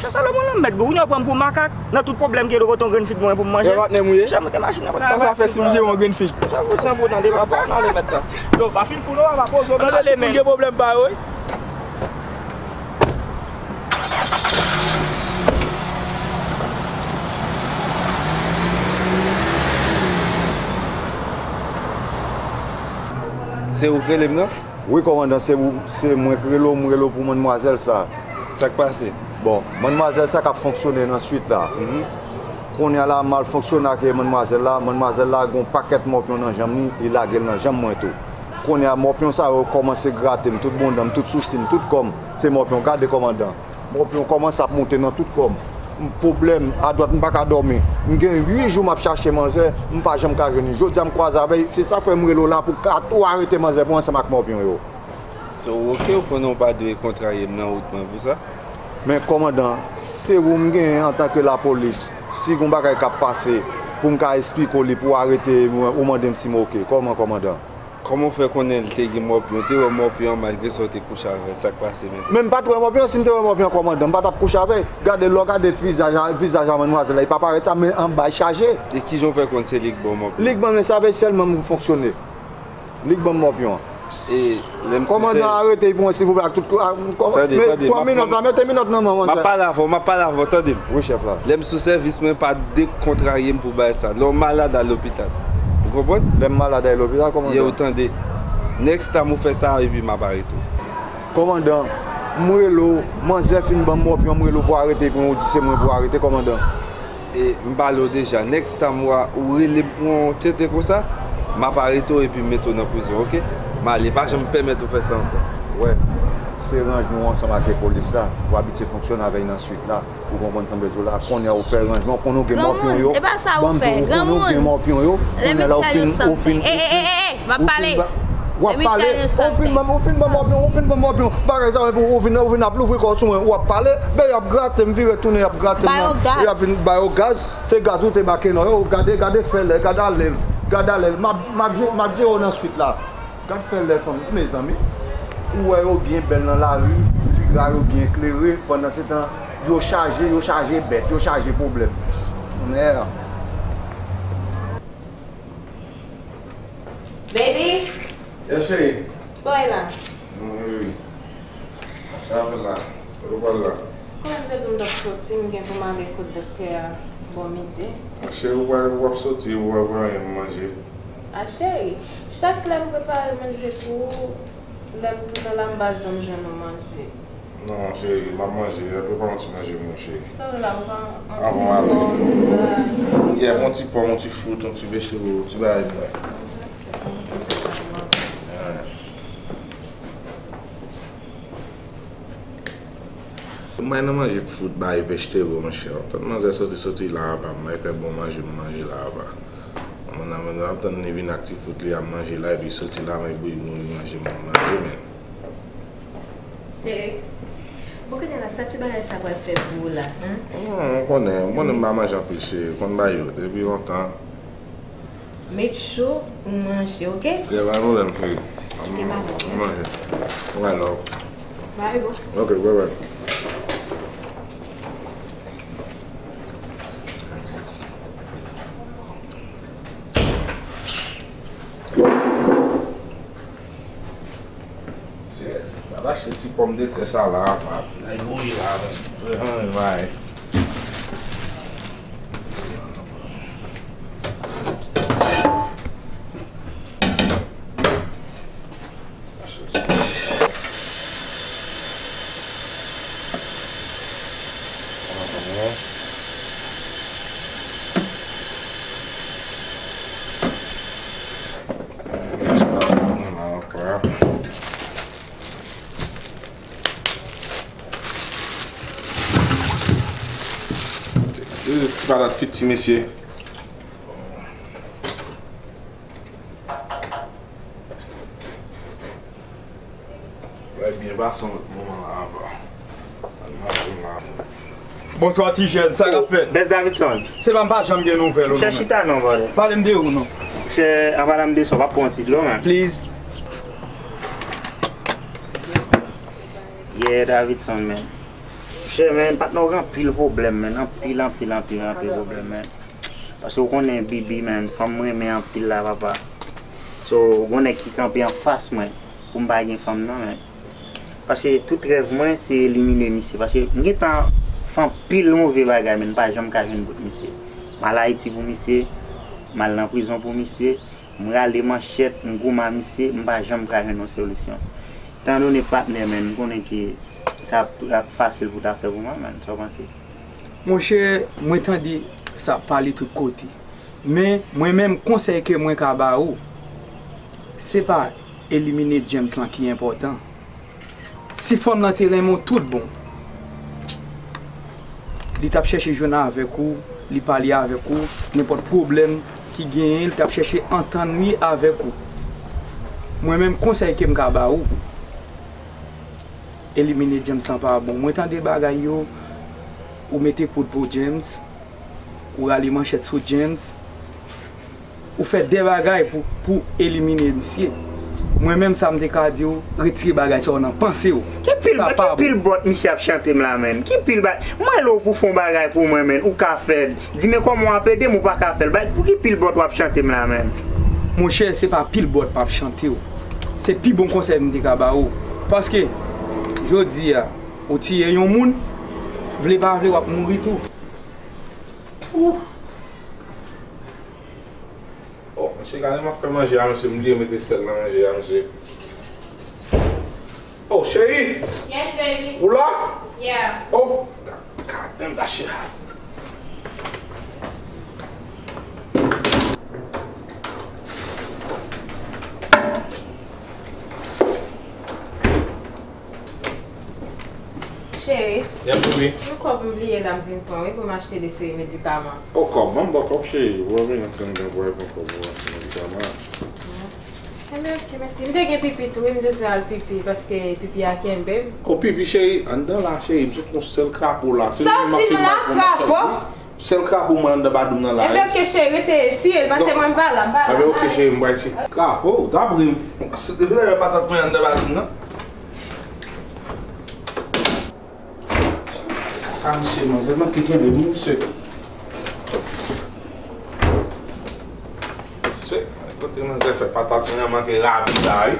Chè Salomon lanmèd, bro. Ou nan pran m pou makak. Nan tout pwoblèm ki gen, ou kote yon grenn fig mwen pou m manje. Chè, monte machin nan, pran yon grenn fig. Sa w sa fè si m jere yon grenn fig? San pou san pou tande, papa. Ann ale mèt la. Yo, pa fin fou non, papa. Poze w, gade pou gen pwoblèm pa yo, wi. Se ou k rele m nan? Wi, kòmandan, se ou, se mwen k rele w, m rele w pou mannmwazèl sa. Sa k pase? Bon, mannmwazèl sa k ap fonksyone nan swit la. Mhm. Kounye a la, m al fonksyone ak mannmwazèl la. Mannmwazèl la gen yon pakèt mòpyon nan janm li, li lage l nan janm mwen tou. Kounye a, mòpyon sa yo kòmanse grate m, tout bounda m, tout sousi m, tout kò m, se mòpyon. Gade, kòmandan, mòpyon kòmanse ap monte nan tout kò m. M pwoblèm, adwat, m pa ka dòmi. M gen uit jou m ap chache manzè, m pa janm ka jwenn li. Jodi a, m kwaze avè l, se sa fè m rele w la pou w ka tou arete manzè pou ansanm ak mòpyon yo. So, oke, ou konnen w pa dwe kontrarye m nan wout mwen pou sa. Men kòmandan, se ou m genyen antanke lapolis. Si gon bagay k ap pase, pou m ka esplike w li, pou w arete mwen, ou mande m si m oke. Kòman, kòmandan? Kòman w fè konnen l te gen mòpyon? Ou te wè mòpyon an malgre sa w te kouche avè l. Sa k pase menm? Men m pa t wè mòpyon an. Si m te wè mòpyon an, kòmandan, m pa t ap kouche avè l. Gade, lè w gade vizaj a, vizaj a madmwazèl la, li pa parèt sa, men anba l chaje. E kijan w fè konn se li k ba w mòpyon? Li k ban m, men sa vle sèlman m fonksyone. Li k ban m mòpyon an. E lè m sou sèvis. Kòmandan, arete l pou mwen, silvouplè, ak tout, ak, kò-, tande, men tande, twa minòt la, mete minòt nan men w, manzè. M ap pale avè w, m ap pale avè w, tande m. Wi, chèf la. Lè m sou sèvis mwen, pa dekontrarye m pou bagay sa. Lè w malad, al lopital. Ou konprann? Lè m malad, al lopital, kòmandan. Ye, ou tande. Next time ou fè sa, epi m ap arete w. Kòmandan, m rele w, manzè fin ban m mòpyon, m rele w pou arete, pou w di se mwen pou arete, kòmandan. E m pale w deja, next time w a, ou rele m pou yon tenten konsa, m ap arete w epi m mete w nan prizon, oke? M ale, pa janm pèmèt ou fè sa ankò. Wè, se ranjman w ansanm ak lapolis la, ou abitye fonksyone avè y nan swit la, ou konprann sa m vle di w la, kounye a ou fè ranjman, ou konnen w gen mòpyon yo, banm di w, ou konnen w gen mòpyon yo, kounye a la ou fin, ou fin, ou fin, M ap pale. W ap pale. Ou fin ban m, ou fin ban m mòpyon, ou fin ban m mòpyon. Bagay sa yo, epi ou vin, ou vin ap louvri kò w sou mwen. W ap pale, men y ap grate m, vire tounen, y ap grate m nan. Y ap vin ba yo gaz. Se gaz ou te ba kenò yo. Gade, gade fè lè, gade ale l. Gade ale l. M ap, m ap je-, m ap jere w nan swit la. Gad fè lè fanm, mezanmi. Ou wè yo byen bèl nan lari, figa yo byen klere. Pandansetan, yo chaje, yo chaje bèt, yo chaje pwoblèm. Mèd. Baby? Yes, cheri. Boy la. Mm, wi, wi. Sa ap fèt la? Kote w pral la? Kòman m te di w m t ap soti, m gen pou m ale kot doktè a bò midi. A, cheri, ou pral, ou ap soti, ou pral pran anyen pou manje? A, cheri, chak lè m prepare manje pou ou, lè m tounen la, m pa janm jwenn ou manje. Non, cheri, m ap manje. Prepare yon ti manje pou mwen, cheri. Avan m ale. Yeah, yon ti pòm, yon ti fruit, yon ti vegetable, yon ti bagay pou mwen. Yeah. Mwen nan manje fruit, bay vegetable, monchè. Tann manzè soti, soti la apa, mwen fè bon manje, m manje la apa. Mwen nan, mwen ap tann li vin ak ti fruit li, a manje la, epi soti la, mwen bouyi, bouyi manje, mwen manje, men. Cheri, bon, kounye a la, sa ti bagay sa pral fè pou ou la, hmm? Non, ou konnen, ou konnen m pa manje anpil, cheri, ou konn bagay yo, depi lontan. Met cho pou manje, oke? Gen pa pwoblèm, cheri. Oke, m ap manje. Mwen love. Bye, boo. Oke, bye bye. Serye, m al achte ti pòmdetè sa la, pa. Ay, bouyi la, men. Anmay. Ti patat piti, mesye. Wè, byen pase yon lòt moman la, apa. Al mache la. Bonswa, ti jèn, sa k ap fèt? Bès Davidson. Se pa m pa janm gen nouvèl ou non, men. Chè, chita non, brother. Pale m de ou non. Chè, an palan m de sa, w ap pran yon ti dlo, man? Please. Yeah, Davidson, man. Chè, man, patnè w gen anpil pwoblèm, man. Anpil, anpil, anpil, anpil pwoblèm, man. Paske w konnen, Bibi, man, fanm m renmen anpil la, papa. So, gon nèg ki kanpe anfas mwen pou m pa gen fanm nan, man. Paske tout rèv mwen, se elimine misye. Paske m gentan fè anpil move bagay, men m pa janm ka jwenn bout misye. M al Ayiti pou misye, m al nan prizon pou misye, m rale manchèt, m goumen a misye, m pa janm ka jwenn yon solisyon. Etandone patnè, man, m konnen ke sa ap, ap fasil pou ta fè pou mwen, man. Sa w panse? Monchè, mwen tande sa ap pale tout kote. Men, mwen menm, konsèy ke mwen ka ba ou, se pa elimine James lan ki enpòtan. Si fanm nan te renmen w tout bon, li t ap chèche jwenn avèk ou, li pale avèk ou, nenpòt pwoblèm ki genyen, li t ap chèche antann li avèk ou. Mwen menm, konsèy ke m ka ba ou, Elimine James lan pa bon. Mwen tande bagay yo, ou mete poud pou James, ou rale manchèt sou James, ou fè de bagay pou, pou elimine misye. Mwen menm sa m te ka di w, retire bagay sa yo nan panse w. Ki pil, sa ki pa bon. Pil bòt misye ap chante m la menm? Ki pil ba-, mwen lè w pou fè yon bagay pou mwen menm, ou ka fè l. Di men kòman w ap ede m, ou pa ka fè l. Bay, pou ki pil bòt w ap chante m la menm? Monchè, se pa pil bòt m ap chante w. Se pi bon konsèy m te ka ba ou. Paske, jodi a, ou tiye yon moun, vle pa vle, w ap mouri tou. Ooh. Oh, mesye, gade m ap fè manje a, mesye, m bliye mete sèl nan manje a, mesye. Oh, cheri! Yes, baby. Ou la? Yeah. Oh, gade m la, cheri. Cheri, yon kòb m bliye la m vin pran wi pou m achte de seri medikaman. O kòb, ban m ba w kòb cheri, ou pa vin antre anndan pou al pran kòb pou achte medikaman. Enben, ok, mèsi. M te gen pipi tou wi, m bezwen al pipi paske pipi a kenbe m. O pipi cheri, anndan la cheri, m sot yon sèl krapo la. Sòti m la, krapo? Sèl krapo mwen anndan badoum nan la. Enben, ok, cheri, rete, tiye l, pase mwen m pa la, m pa la. Enben, ok, cheri, m pral tiye. Krapo, w t ap ri m. Depi lè patat mwen anndan badoum nan. Kaka misye, manzè manke kenbe m, wi, mesye. Mesye, kote manzè fè patat mwen an manke rabi la, wi.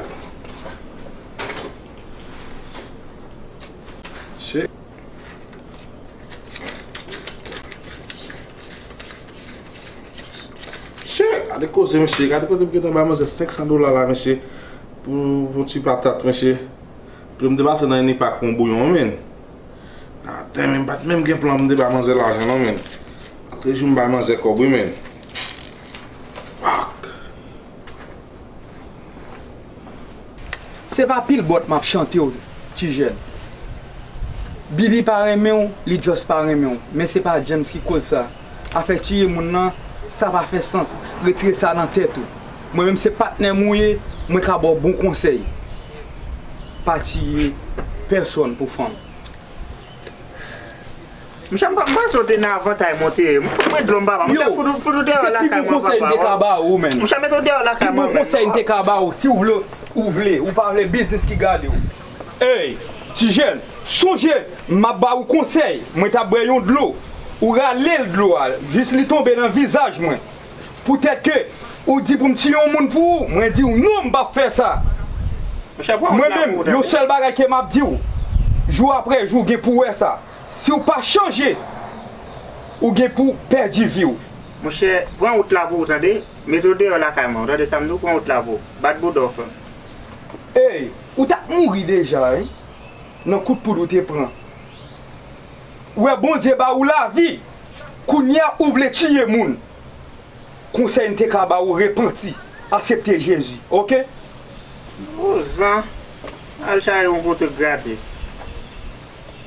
Mesye. Mesye, gade koze, mesye. Gade kote m gentan bay manzè senk san dola la, mesye. Pou, pou ti patat, mesye. Pou m te pase nan Inipak pou yon bouyon, wi, men. Aten, men m pa t menm gen plan pou m te bay manzè lajan, non, men. Antre jou m bay manzè kòb, wi, men. Fuck. Se pa pil bòt m ap chante w, ti jèn. Bibi pa renmen w, li just pa renmen w. Men se pa James ki koz sa. Afè tiye moun nan, sa pa fè sans. Retire sa nan tèt ou. Mwen menm se patnè m ou ye, mwen ka ba w bon konsèy. Pa tiye pèsonn pou fanm. Monchè, m pa, m panse w te nan avantay monte. M fout mwen dlo m, papa. Monchè, fout ou, fout ou deyò lakay mwen, papa. Yo, se pi bon konsèy m te ka ba ou, menn. Monchè, mete w deyò lakay mwen, menn. Pi bon konsèy m te ka ba ou, si w vle, ou vle, ou pa vle, biznis ki gade w. Ey, ti jèn, sonje, m ap ba ou konsèy. Mwen t ap bwè yon dlo. Ou rale l dlo a, jis li tonbe nan vizaj mwen. Poutèt ke ou di pou m tiye yon moun pou ou, mwen di w non, m p ap fè sa. Mwen menm, yon sèl bagay ke m ap di w, jou apre jou, w gen pou w wè sa. Si w pa chanje, ou gen pou w pèdi vi w. Monchè, pran wout la pou ou, tande? Mete w deyò lakay mwen, ou tande sa m di w? Pran wout la pou ou. Bat bouda w, frè m. Ey, ou t ap mouri deja, wi, nan kout poud ou te pran. Ou wè Bondye ba ou lavi, kounye a ou vle tiye moun. Konsèy m te ka ba ou, repanti, asepte Jezi, oke? Vouzan, al chache yon kote grate.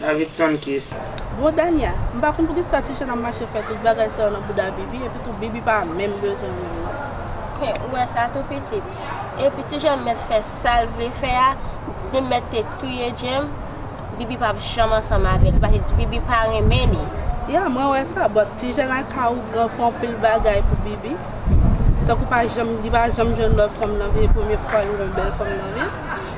Davidson Kiss. Bon, Dania, m pa konn poukisa ti jèn ap mache fè tout bagay sa yo nan bouda Bibi, epi tou Bibi pa menm bezwen moun nan. Ken, ou wè sa tou pitit. Epi ti jèn mèt fè sa l vle fè a, li mèt te touye James. Bibi p ap janm ansanm avè l, paske Bibi pa renmen li. Ya, mwen wè sa, but ti jèn ak a ougan fè anpil bagay pou Bibi. Tankou pa janm, li pa janm jwenn lòt fanm nan vi, premye fwa li wè yon bèl fanm nan vi.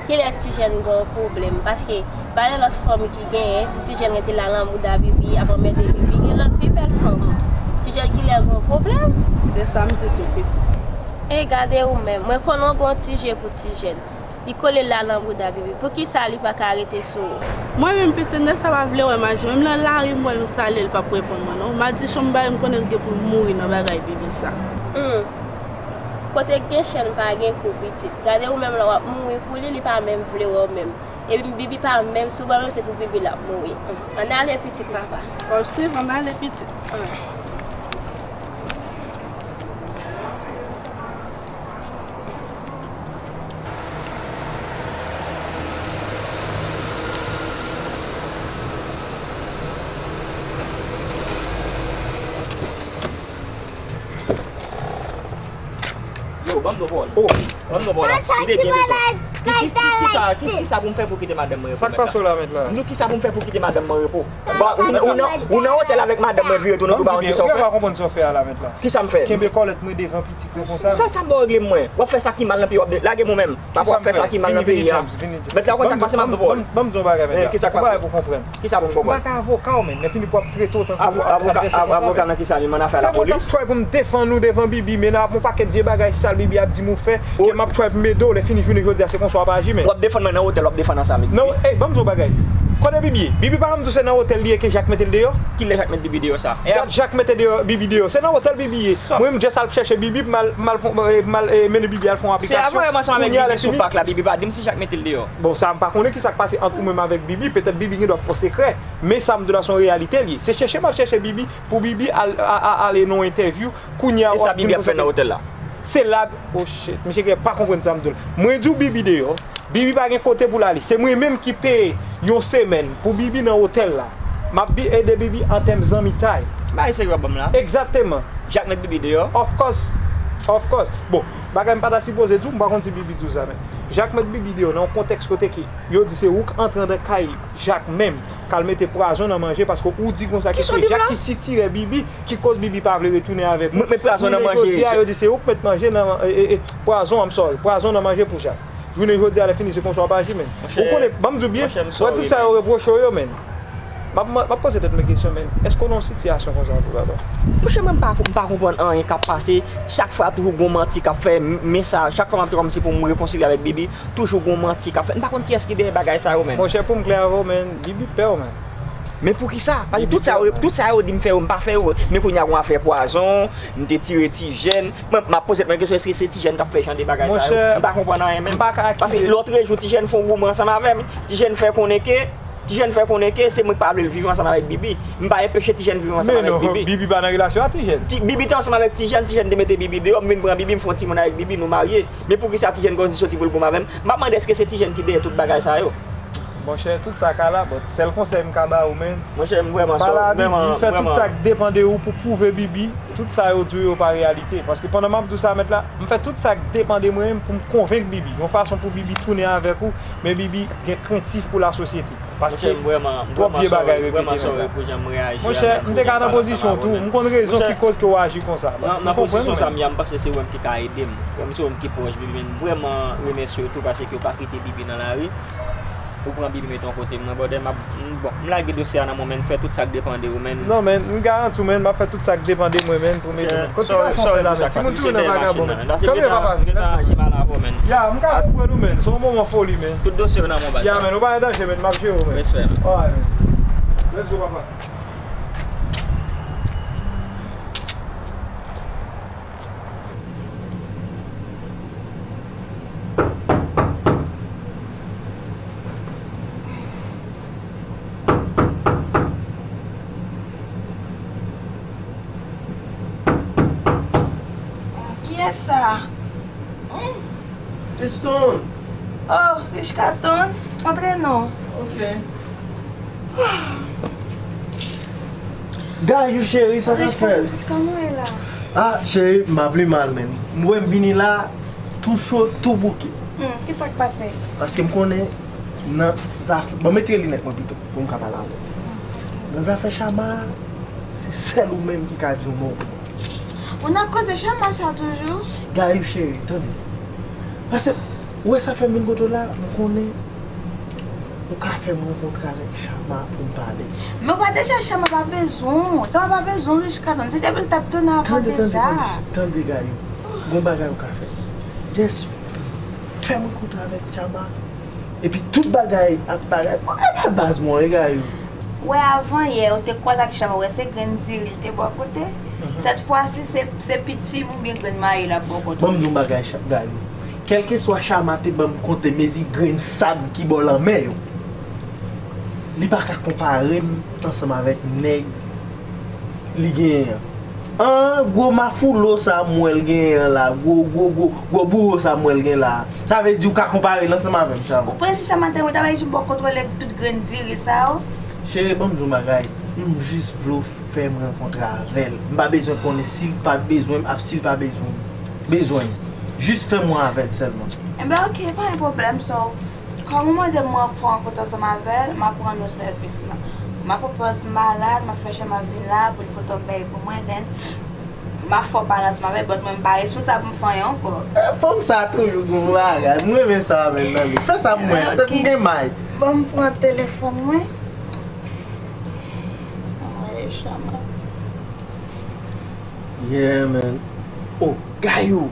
Kilè ti jèn gen yon pwoblèm, paske pa gen lòt fanm ki genyen, pou ti jèn rete la nan bouda Bibi, ap anmède Bibi, gen lòt pi bèl fanm. Ti jèn kilè gen yon pwoblèm? E sa m di tou, pitit. E gade ou menm, mwen konnen w gen yon ti je pou ti jèn. Li kole la nan bouda Bibi. Poukisa li pa ka rete sou ou? Mwen menm pitit nèg sa pa vle wè m aji. Menm nan lari m wè l m salye l p ap reponn mwen non. Madichon m ba li m konnen l gen pou l mouri nan bagay Bibi sa. Hum. Kote gen chèn pa gen kou pitit. Gade ou menm la w ap mouri pou li, li pa menm vle wè w menm. Epi Bibi pa menm sou bò l menm se pou Bibi l ap mouri. Hum. Ann ale pitit papa. W ap swiv, ann ale pitit. Hum. Yo, ban m do pawòl. Oh. Ban m do pawòl. M te byen bezwen. Kisa, ki, kisa pou m fè pou kite madanm mwen repo, mèt la? Sa k pase w la, mèt la? M di w kisa pou m fè pou kite madanm mwen repo. Ba, ou, ou nan, ou nan otèl avèk madanm mwen vire tounen, ou pa konn kisa w fè. Ban m di byen, ou pa konprann sa w fè a la, mèt la. Kisa m fè? Kenbe kòlèt mwen devan pitit mwen konsa. Sa, sa m ba w regle mwen. W ap fè sa ki mal nan peyi, w ap de-, lage m ou menm. Papa w ap fè sa ki mal nan peyi a. Mèt la, ou konn sa k pase m ap ba w pawòl. Ban m di w yon bagay, mèt la. Kisa k pase? Ou bagay pou konprann. Kisa pou m konprann? M pa ka avoka w, men. Lè fini pou w ap trete w tankou advèsè konsa, men. Avoka nan kisa? Li nan afè lapolis? Se mwen k ap try pou m defann ou devan Bibi, men nan yon pakèt vye bagay sal Bibi ap di m ou fè, ke m ap try pou m ede w, lè fini jounen jodi a, se konsa w ap aji, men. W ap defann mwen nan otèl, w ap defann ansanm avèk Bibi? Non, ey, ban m di w yon bagay. Kote Bibi ye? Bibi pa janm di w se nan otèl li ye ke Jak mete l deyò? Kilè Jak met Bibi deyò sa? Gad Jak mete deyò, Bibi deyò. Se nan otèl Bibi ye. Mwen menm just al chèche Bibi, m al, m al fon, eh, m al, eh, mennen Bibi al fè yon aplikasyon. Se avan menm ansanm avèk Bibi sou pak la, Bibi pa di m si Jak mete l deyò. Bon, sa m pa konnen kisa k pase ant ou menm avèk Bibi, petèt Bibi gen dwa fè w sekrè. Men sa m di w la se yon reyalite l ye. Se chèche m al chèche Bibi pou Bibi al, a, a, ale nan yon entèvyou. Kounye a w ap di m konsa. E sa Bibi ap fè nan otèl la? Se la, oh shit, misye gen pa konprann sa m di w. Mwen di w Bibi deyò. Bibi pa gen kote pou l ale. Se mwen menm ki peye yon semèn pou Bibi nan otèl la. M ap bi-, ede Bibi an tèm zanmitay. Bagay serye w ap ban m la? Egzakteman. Jak met Bibi deyò? Of course. Of course. Bon, bagay m pa ta sipoze di w, m pa konn si Bibi di w sa, men Jak met Bibi deyò nan yon kontèks kote ke yo di se ou k antre andan kay Jak menm, k al mete pwazon nan manje, paske ou di konsa ke se Jak ki sitirè Bibi, ki koz Bibi pa vle retounen avèk ou. Mwen k met pwazon nan manje. Jounen jodi a, yo di se ou k met manje nan, e, e, e, pwazon, I'm sorry, pwazon nan manje pou Jak. Jounen jodi a, lè fini, se konsa w ap aji, men. Ou konnen, ban m di w byen, wè tout sa yo repwoche w yo, men. M ap, m ap poze tèt mwen kesyon, men. Èske w nan yon sitiyasyon konsa tou, papa? Monchè, mwen, m pa, m pa konprann anyen k ap pase. Chak fwa, toujou gon manti k ap fè, m-, men sa, chak fwa m ap di kòmsi pou m rekonsilye avèk Bibi, toujou gon manti k ap fè. M pa konn kiyès ki dèyè bagay sa yo, men. Monchè, pou m klè avè w, men, Bibi pè w, men. Men poukisa? Paske tout sa yo, tout sa yo di m fè yo, m pa fè yo. Men kounye a gon afè pwazon, m te tire ti jèn. Mwen, m ap poze tèt mwen kesyon, èske se ti jèn k ap fè jan de bagay sa yo? M pa konprann anyen menm. Paske lòtrejou, ti jèn fè yon woumè ansanm avè m. Ti jèn fè konnen ke, ti jèn fè konnen ke se mwen k pa vle l viv ansanm avèk Bibi. M pa enpeche ti jèn viv ansanm avèk Bibi. Men non, Bibi pa nan relasyon a ti jèn. Ti, Bibi te ansanm avèk ti jèn, ti jèn te mete Bibi deyò, m vin pran Bibi, m fè yon timoun avèk Bibi, nou marye. Men poukisa ti jèn konn soti pou l goumen avè m? M ap mande èske se ti jèn ki dèyè tout bagay sa yo? Monchè, tout sa ka la, but sèl konsèy m ka ba ou, men. Monchè, m vrèman sòri, vrèman, vrèman. Pale a Bibi, fè tout sa k depann de ou pou pwouve Bibi tout sa yo di w yo pa reyalite. Paske pandan m ap di w sa, mèt la, m fè tout sa k depann de mwen menm pou m konvenk Bibi, yon fason pou Bibi tounen avèk ou, men Bibi gen krentif pou lasosyete. Paske twòp vye bagay repete, mèt la. Monchè, m te ka nan pozisyon w tou, m konn rezon ki koz ke w aji konsa. Nan pozisyon sa m ye a, m panse se ou menm ki ka ede m. Kòm se ou menm ki pwòch Bibi, men m vrèman remèsye w tou paske w pa kite Bibi nan lari. Ou pran Bibi mete yon kote, m nan bòdè, m ap, m, bon, m lage dosye a nan men w, men m fè tout sa k depann de ou, men. Non, men, m garanti w, men, m ap fè tout sa k depann de mwen, men, pou m ede w, men. Kote ki gason fè la, men? Timoun toujou nan vagabon, men. Kanpe, papa. Ya, m ka konprann ou, men. Se yon moman foli, men. Tout dosye yo nan men w, baz. Ya, men, ou pa an danje, men, m ap jere w, men. Respè, men. Alright, men. Let's go, papa. Kiyès sa? Hmm? Stone. Oh, Richkaton, antre non. Ok. Gayou cheri, sa k ap fèt? Richkaton, kòman w ye la? Ah, cheri, m pa pli mal, men. M wè m vini la, tou cho, tou bouke. Hmm, kisa k pase? Paske m konnen nan zafè, bon, m retire linèt mwen pito, pou m ka pale avè w. Nan zafè Chama, se sèl ou menm ki ka di yon mo pou mwen. Ou nan koze Chama sa toujou? Gayou cheri, tande. Paske, ou wè sa fè m vin kote w la, m konnen ou ka fè m rankontre avèk Chama pou m pale. Men ou pa deja, Chama pa bezwen w. Chama pa bezwen w, Richkaton. Se te bezwen t ap tounen avan deja. Tande, tande, tande, tande, Gayou. Gon bagay ou ka fè. Just fè m rankontre avèk Chama. Epi tout bagay ap bagay. Mwen pa baz mwen, e Gayou. Wè, avan yè, ou te kwaze ak Chama, wè se grenn diri l te ba w kote. Mhm. Sèt fwa si, se, se pitim oubyen grenn mayi l ap ba w kote. Ban m di w yon bagay, Cha-, Gayou. Kèlkeswa Chama te ban m kote mezi grenn sab ki bò lanmè yo, li pa ka konpare m ansanm avèk nèg li genyen an. An, gwo mafoulo sa m wè l genyen an la, gwo, gwo, gwo, gwo bouwo sa m wè l gen la. Sa vle di ou ka konpare l ansanm avè m, Chama? Ou panse Chama te mwen ta bay jim bò kontwole tout grenn diri sa yo? Cheri, ban m di w yon bagay. M jis vle w fè m rankontre avè l. M pa bezwen konnen si l pa t bezwen m, ap si l pa bezwen m. Bezwen m. Jis fè m wè avè l sèlman. Enben, oke, pa gen pwoblèm, so. Fanm ou mande mwen pou fè yon kont ansanm avè l, m ap rann ou sèvis lan. M ap pran pòz malad, m ap fè Chama vin la pou l pote yon bèy pou mwen, then m ap fè w pale ansanm avè l, but mwen m pa responsab pou m fè anyen ankò. Eh, fanm sa toujou gen yon bagay. M renmen sa avè l nan li. Fè sa pou mwen, tèt m gen may. Ban m pran telefòn mwen. Anvoye Chama. Yeah, man. Oh, Gayou.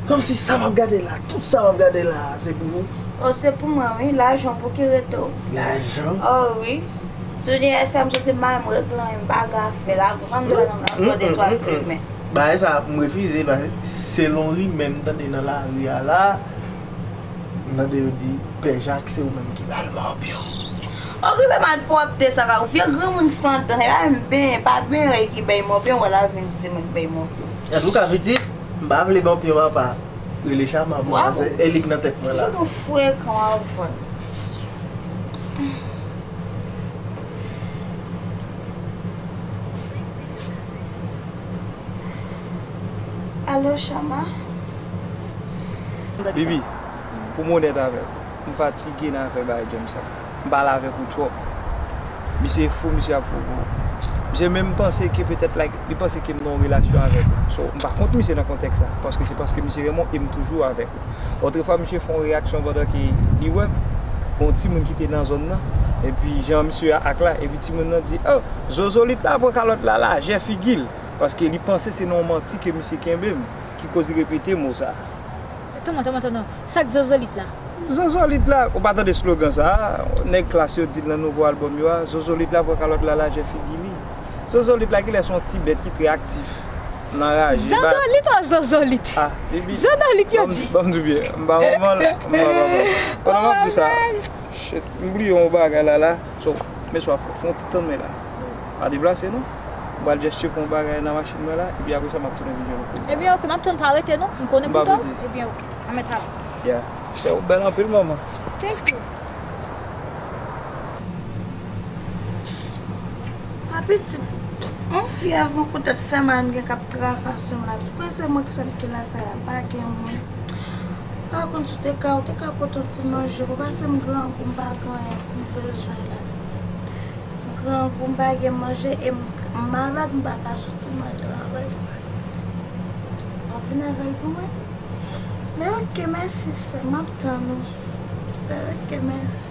Kòmsi sa m ap gade la, tout sa m ap gade la, se pou ou? Oh, se pou mwen, wi. Lajan pou ki rete w. Lajan? Oh, wi. Si w di, èske m soti may, m regle anyen, m pa gen afè la. Grann dwa nan m la, fò de twa plimen. Bagay sa, m refize, paske selon rimè m tande nan lari a la, m tande yo di, Pè Jak, se ou menm ki ba l mòpyon. Okipe malpwòpte sa ka, ou vye granmoun san dan, se pa menm benyen, pa benyen ki bay mòpyon, wè la vin di se mwen ki bay mòpyon. Antouka, pitit, m pa vle mòpyon papa. Rele Chama pou mwen, se e li k nan tèt mwen la. Fouti nou frekan avè l. Alo, Chama? Bibi, pou m onèt avè w, m fatige nan afè bagay djòb sa. M pale avèk ou twòp. Misye fou, misye ap fou pou ou. Misye menm panse ke petèt, like, li panse ke m nan yon relasyon avèk ou. So, m pa kont misye nan kontèks sa, paske se paske misye renmen w e m toujou avèk ou. Otrefwa, misye fè yon reyaksyon pandan ke li wè m, yon timoun ki te nan zòn nan, epi jan misye a ak la, epi timoun nan di, "Oh, Zozolit la pran kalòt la lajè figi l," paske li panse se nan yon manti ke misye kenbe m, ki koz li repete mo sa. Tande, tande, tande. Sa k Zozolit la? Zozolit la, ou pa tande slogan sa a? Nèg Klass yo di l nan nouvo albòm yo a, Zozolit la pran kalòt la lajè figi li. Zozolit la, kilès yon ti bèt ki trè aktif nan raje. Zandolit ou Zozolit? Ah, baby. Zandolit yo di. Ban m di w byen, m pa manman l, m pa papa l. Pandan m ap di w sa, shit, m bliye yon bagay la, la. So, mesye, fè, fè yon ti tann men la. Pa deplase non. M pral just tcheke yon bagay nan machin mwen la, epi apre sa, m ap tounen vin jwenn ou. Ebyen, oke, m ap tann, pa rete non. M konnen pou twa. Ebyen, oke. Anmèt ala. Yeah. Sè, ou bèl anpil, manman. Thank you. A pitit, yon fyèv, yon kou tèt fè mal, m gen k ap trakase m la. Tou kwen se mwen k sèl ki lakay la, pa gen moun. Pa konn si w te ka, ou te ka pote yon ti manje pou pase, m grangou, m pa gen anyen pou m bezwen la. M grangou, m pa gen manje e m, m malad, m pa ka soti m al travay. W ap vin avè l pou mwen? Men oke, mèsi sè, m ap tann ou. Men oke, mèsi.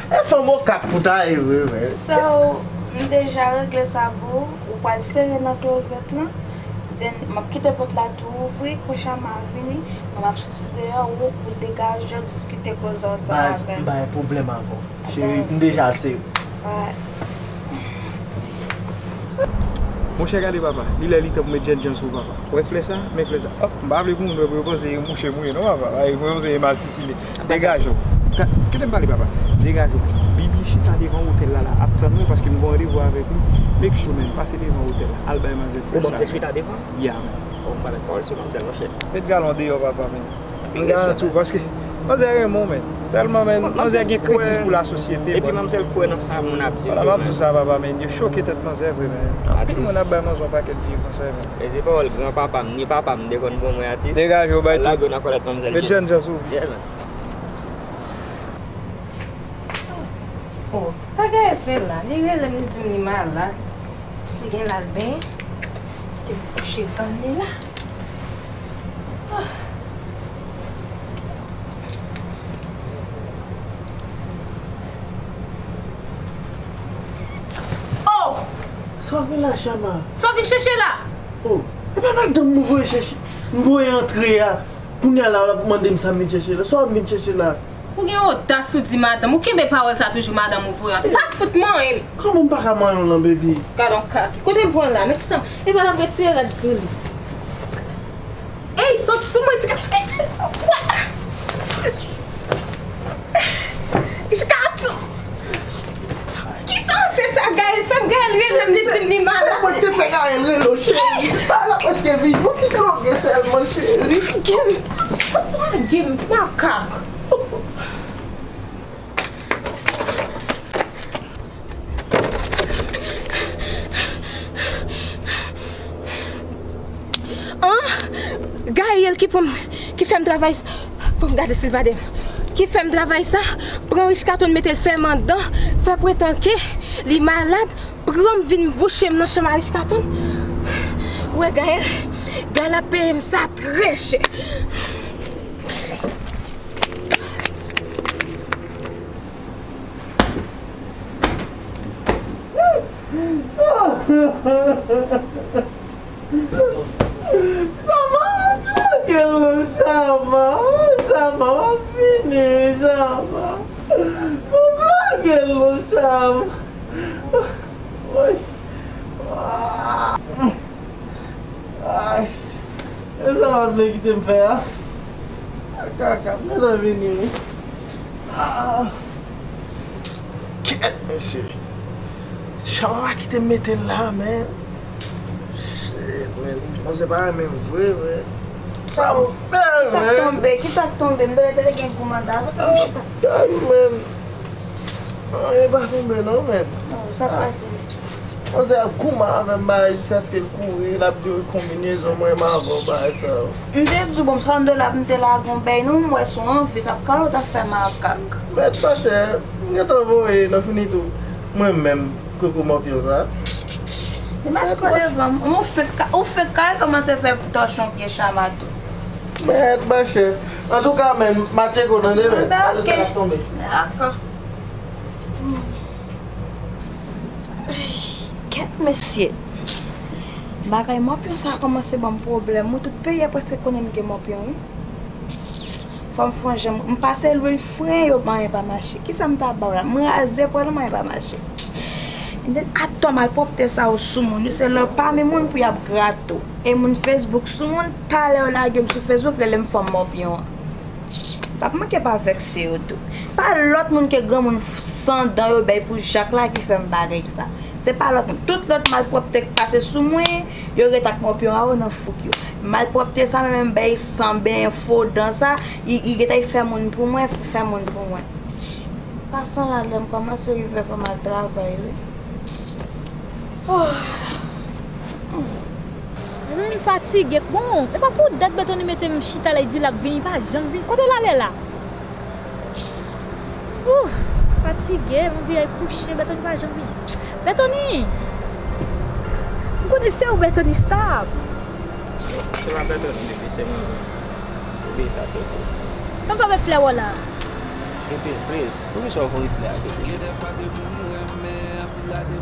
E fanm okap pou ta ye vre, men. So, m deja regle sa pou ou. Ou pral sere nan klozèt lan. Then, m ap kite pòt la tou ouvri. Kou Chama vini, mwen m ap soti deyò, ou, ou degaje w, diskite koze w ansanm avè l. M pa gen pwoblèm avè w. Cheri, m deja sere. Monchè, gade papa, li lè li tan pou met jènjan sou papa. Wè flè sa? Men flè sa. Hop, m pa vle pou moun wè pou yo panse e mouche m ye non papa. Ay, pou yo panse e masisi m ye. Degaje w. Kite m pale papa. Degaje w. Bibi chita devan otèl la la ap tann mwen paske m gen yon randevou avèk li. Make sure, man, pase devan otèl la. Al bay manzè flè sa. Ou ban m chita devan? Yeah, man. Bon, m pa met pawòl sou manzè, monchè. Met galon deyò papa, man. M garanti w, paske manzè renmen w, men. Sèlman, men, manzè gen kredi pou lasosyete, epi manzè kwè nan sa moun ap di. Vwala, m ap di w sa, papa, men. Yo choke tèt manzè vre, men. Anpil moun ap bay manzè yon pakèt vye konsèy, men. E se pawòl granpapa m, ni papa m, te konn ban mwen, atis. Degaje w, bay tou. Lage w nan kòlèt manzè. Met jènjan sou. Yeah, man. Oh, sa Gaël fè la? Li rele m, li di m li malad. Li gen l al benyen. Te kouche tann li la. Oh! Sa w fè la, Chama? Sa w vin chèche la? Oh, e pa madanm m voye chèche, m voye antre a. Kounye a la, w ap mande m sa m vin chèche la. Sa w ap vin chèche la? Ou gen odas ou di madanm, ou kenbe pawòl sa toujou madanm ou voye antre. Pa fout manyen m. Kòman m pa ka manyen w lan, baby? Gad on kaki. Kote m pran la? Men kisa? Epa l ap retire rad sou li. Ey, sot sou mwen, ti ka. Ey, what? Kisa tou? Kisa se sa Gaël fè m? Gaël rele m, li di m li malad. Se mwen ki te fè Gaël rele w, cheri. Pa la prèske vini. Yon ti ploge sèlman, cheri. Gim, makak. An? Gaël ki pran m. Ki fè m travay, pou m gade si l pa de m. Ki fè m travay sa, pran Rich Katon mete l fè m anndan, fè pretan ke li malad, pran m vin vouche m nan chanm a Rich Katon. Ou wè Gaël, Gaël ap peye m sa trè chè. Chama, lage l, Chama, Chama, w ap fini, Chama. Lage l, Chama. Woy. Ay. E sa w ap vle kite m fè a? Kaka, m gentan vini, wi. Ah. Kèt, mesye. Chama pa kite m mete l la, man. Shit, man. Mwen se pa renmen m vre, man. Sa m fè, man? Kisa k tonbe? Kisa k tonbe? M tande te gen gou manda. Pou sa m chita. Ay, man. Anyen pa tonbe non, man. Oh, sa k pase? Manzè ap goumen avè m, bagay, jiskaske l kouri, l ap di w konbinezon mwen, m avè w, bagay sa yo. M te di w, bon, trannde dola pou m te lage yon bèy, non, m wè sou anvi, k ap kalot ap fè makak. Mèt machè, m gentan voye nan finitou. Mwen menm, koko mòpyon sa. Li maskole devan m. Ou fenk ka, ou fenk ka kòmanse fè tòchon pye Chama tou. Mèt machè. Antouka, men, Matcheko, tande, men. Ben, ok. Dakò. Kèt mesye. Bagay mòpyon sa a kòmanse ban m pwoblèm. Mwen, tout peyi a prèske konnen m gen mòpyon, wi. Fò m fè yon jan, m pase lwil fren yo, anyen pa mache. Kisa m ta ba w la? M raze pwèl mwen, anyen pa mache. Atò malpwòpte sa yo sou moun, yo se lè w pa renmen moun pou y ap grate w. E moun Facebook sou moun, talè yo lage m sou Facebook, rele m fanm mòpyon an. Pa p manke pa vèkse yo tou. Pa lòt moun ke granmoun san dan yo bay pou Jak la ki fè m bagay sa. Se pa lòt moun. Tout lòt malpwòpte k pase sou mwen, yo ret ak mòpyon a yo nan fouk yo. Malpwòpte sa menm, menm bay san benyen fo dan sa, li, li gentan fè moun pou mwen, fè moun pou mwen. Pasan la, lè m kòmanse rive fò m al travay, wi. Oh. Mezanmi, m fatige. Bon, e pa pou dat Bètoni mete m chita la, li di l ap vini, li pa janm vini. Kote l ale la? Ouh, fatige, m anvi al kouche, Bètoni pa janm vini. Bètoni! M konnen se ou, Bètoni Star. Se pa Bètoni, bebe, se mwen menm. Bebe, sa se ou. Sa m fè avèk flè w la? Bebe, please, poukisa w voye flè a, bebe?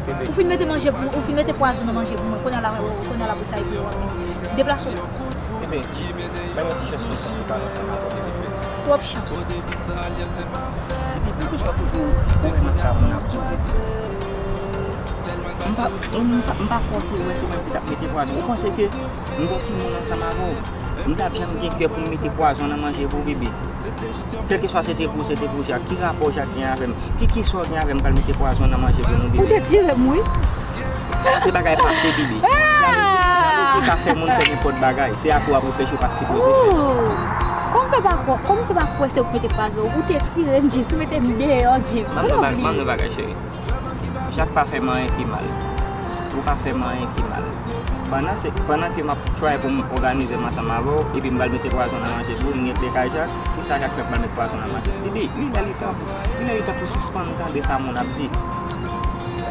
Ou fin mete manje pou mwen, ou fin mete pwazon nan manje pou mwen. Kounye a la, kounye a la pou sa epi w ap deplase w. Bebe, bay mwen ti chans pou m pase pale ansanm avè w, bebe, please. Twòp chans. Bebe, poukisa w toujou voye nan sa moun ap di w, bebe? M pa, m pa, m pa kwè ke w wè se mwen ki t ap mete pwazon. Ou panse ke m gon timoun ansanm avè w? M t ap janm gen kè pou m mete pwazon nan manje pou w, bebe? Kèlkeswa se te pou ou, se te pou Jak. Ki rapò Jak gen avè m? Ki, ki sa w gen avè m pral mete pwazon nan manje pou nou, bebe? Ou te tire m, wi. Sa se bagay pase, bebe. Jalouzi, jalouzi ka fè moun fè nenpòt bagay. Se ak ou ap reflechi w pa t sipoze fè. Oh. Kòman m fè pa kwè, kòman m fè pa kwè se ou ki mete pwazon? Ou te tire m, James, ou mete m deyò, James. Ban m yon ba-, ban m yon bagay, cheri. Jak pa fè m anyen ki mal. Ou pa fè m anyen ki mal. Pandan se, pandan ke m ap try pou m òganize m ansanm avè w, epi m pral mete pwazon nan manje pou ou, m gen plè kay Jak, kisa Jak fè m pral met pwazon nan manje? Bebe, li lè li tan pou, li lè li tan pou sispann tande sa moun ap di.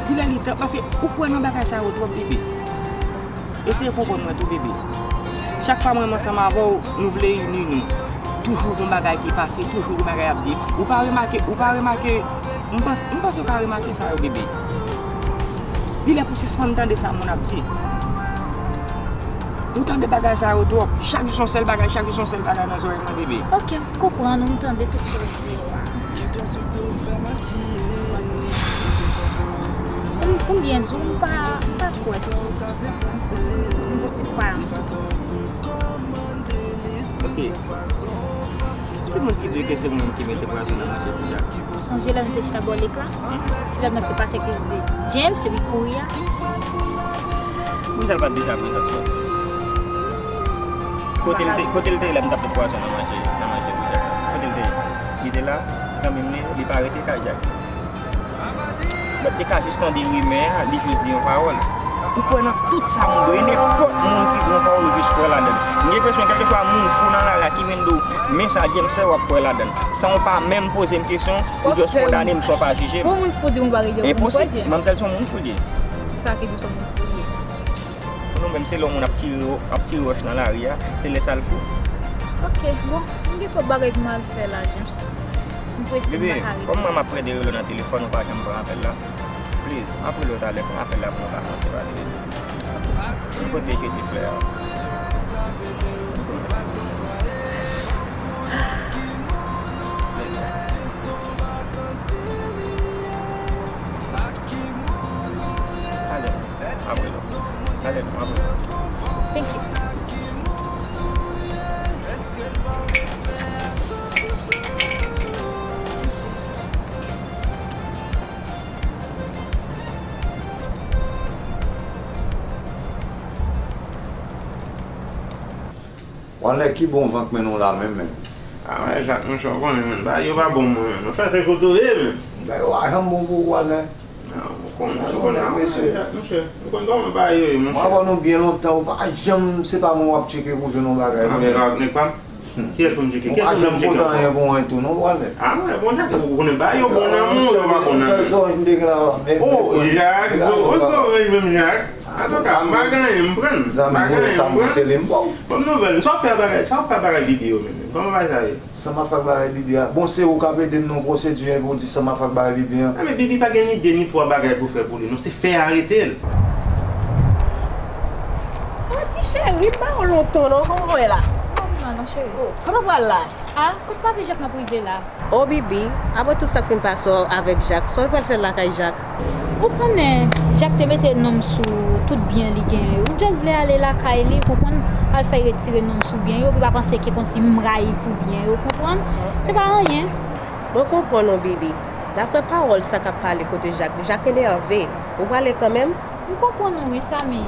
Li lè li tan, paske ou kwè nan bagay sa yo twòp, bebe. Eseye konprann mwen tou, bebe. Chak fwa mwen menm ansanm avè w, nou vle ini nou. Toujou gon bagay ki pase, toujou gon bagay ap di. Ou pa remake, ou pa remake, m panse, m panse ou ka remake sa yo, bebe. Li lè pou sispann tande sa moun ap di. Ou tande bagay sa yo twòp. Chak jou se yon sèl bagay, chak jou se yon sèl bagay nan zòrèy mwen, bebe. Ok, m konprann ou, m tande tout sa w di yo a. Pou m, pou m byen di w, m pa, m pa kwè. M gon ti kwayans. Ok. Ki moun ki di ke se mwen ki mete pwazon nan manje pou Jak? Sonje lè nou te chita bò lek la? Mhm. Se lè nèg te pase ki di James, epi kouri a. Poukisa l pa t deja prezans mwen? Kote l te, kote l te ye lè m t ap met pwazon nan manje, nan manje pou Jak? Kote l te ye? Li te la, zanmi m li ye, li pa rete kay Jak. Mwen te ka jis tande rimè a, li jis di yon pawòl. Ou kwè nan tout sa moun di w, e nenpòt moun ki di w yon pawòl ou jis kwè ladan l. M gen enpresyon kèlkeswa moun fou nan lari a ki vin di w, men sa James fè, w ap kwè ladan l. San w pa menm poze m kesyon, ou just kondane m san w pa jije m. Pou moun fou di m bagay, ou kwè James? Enposib, manmzèl se yon moun fou l ye. Sa ki di w se yon moun fou l ye? Pou nou menm, se lè yon moun ap tire, ap tire wòch nan lari a, se lè sa l fou. Ok, bon, m gen twòp bagay pou m al fè la, James. M prese, m pa ka rete. Bebe, kòm mwen m ap plede rele w nan telefòn, ou pa janm pran apèl la. Please, m ap rele w talè, pran apèl la pou nou ka kontinye pale. Ki kote jete flè a? Talè, m ap rele w. Talè, m ap rele w. Thank you. Walnè, ki bon van k mennen w la menm, menm? A, men, Jak, monchè, w konnen, menm, bagay yo pa bon, mwen, menm. Mwen chèche kote w ye, menm. Bagay yo pa janm bon pou ou, Walnè. Non, ou konnen, ou konnen, mesye. Jak, monchè, ou konn kòman bagay yo ye, monchè. Mwen avè w nou byen lontan, ou pa janm, se pa mwen w ap tcheke pou jwenn yon bagay, non. A, men, nèg pa m. Kiyès pou m tcheke? Kiyès pou m tcheke ankò? Ou pa janm pote anyen pou mwen tou non, Walnè. A, mwen, bon, Jak, ou konnen bagay yo bon nan moun, yo pa bon nan moun. Sèl zoranj m te gen la, men, oh, Jak, zo-, o zoranj menm, Jak. Antouka, m pa gen anyen, m pran l. M pa gen anyen, m pran l. Bòn nouvèl, sa w fè bagay, sa w fè bagay Bibi yo menm? Kòman bagay sa ye? Sa m ap fè ak bagay Bibi a? Bon, se ou k ap ede m nan yon pwosedi, epi w di sa m ap fè ak bagay Bibi an. A, men Bibi pa gen ni de ni twa bagay pou fè pou li non, se fè arete l. Ah, ti cheri, m pa wè w lontan non, kòman w ye la? Kòman w ye la non, cheri? Oh, kote w pral la? Ah, kot papi Jak m ap rive la. Oh, Bibi, apre tout sa k fin pase w avèk Jak, sa w pral fè lakay Jak? Ou konnen, Jak te mete non m sou tout byen li genyen yo. M just vle ale lakay li, konprann, al fè retire non m sou byen yo, pou l pa panse ke kòmsi m rayi l pou byen yo, konprann? Se pa anyen. Mwen konprann ou, Bibi. Daprè pawòl sa k ap pale kote Jak, Jak enève. Ou prale kanmenm? M konprann ou wi, Samy.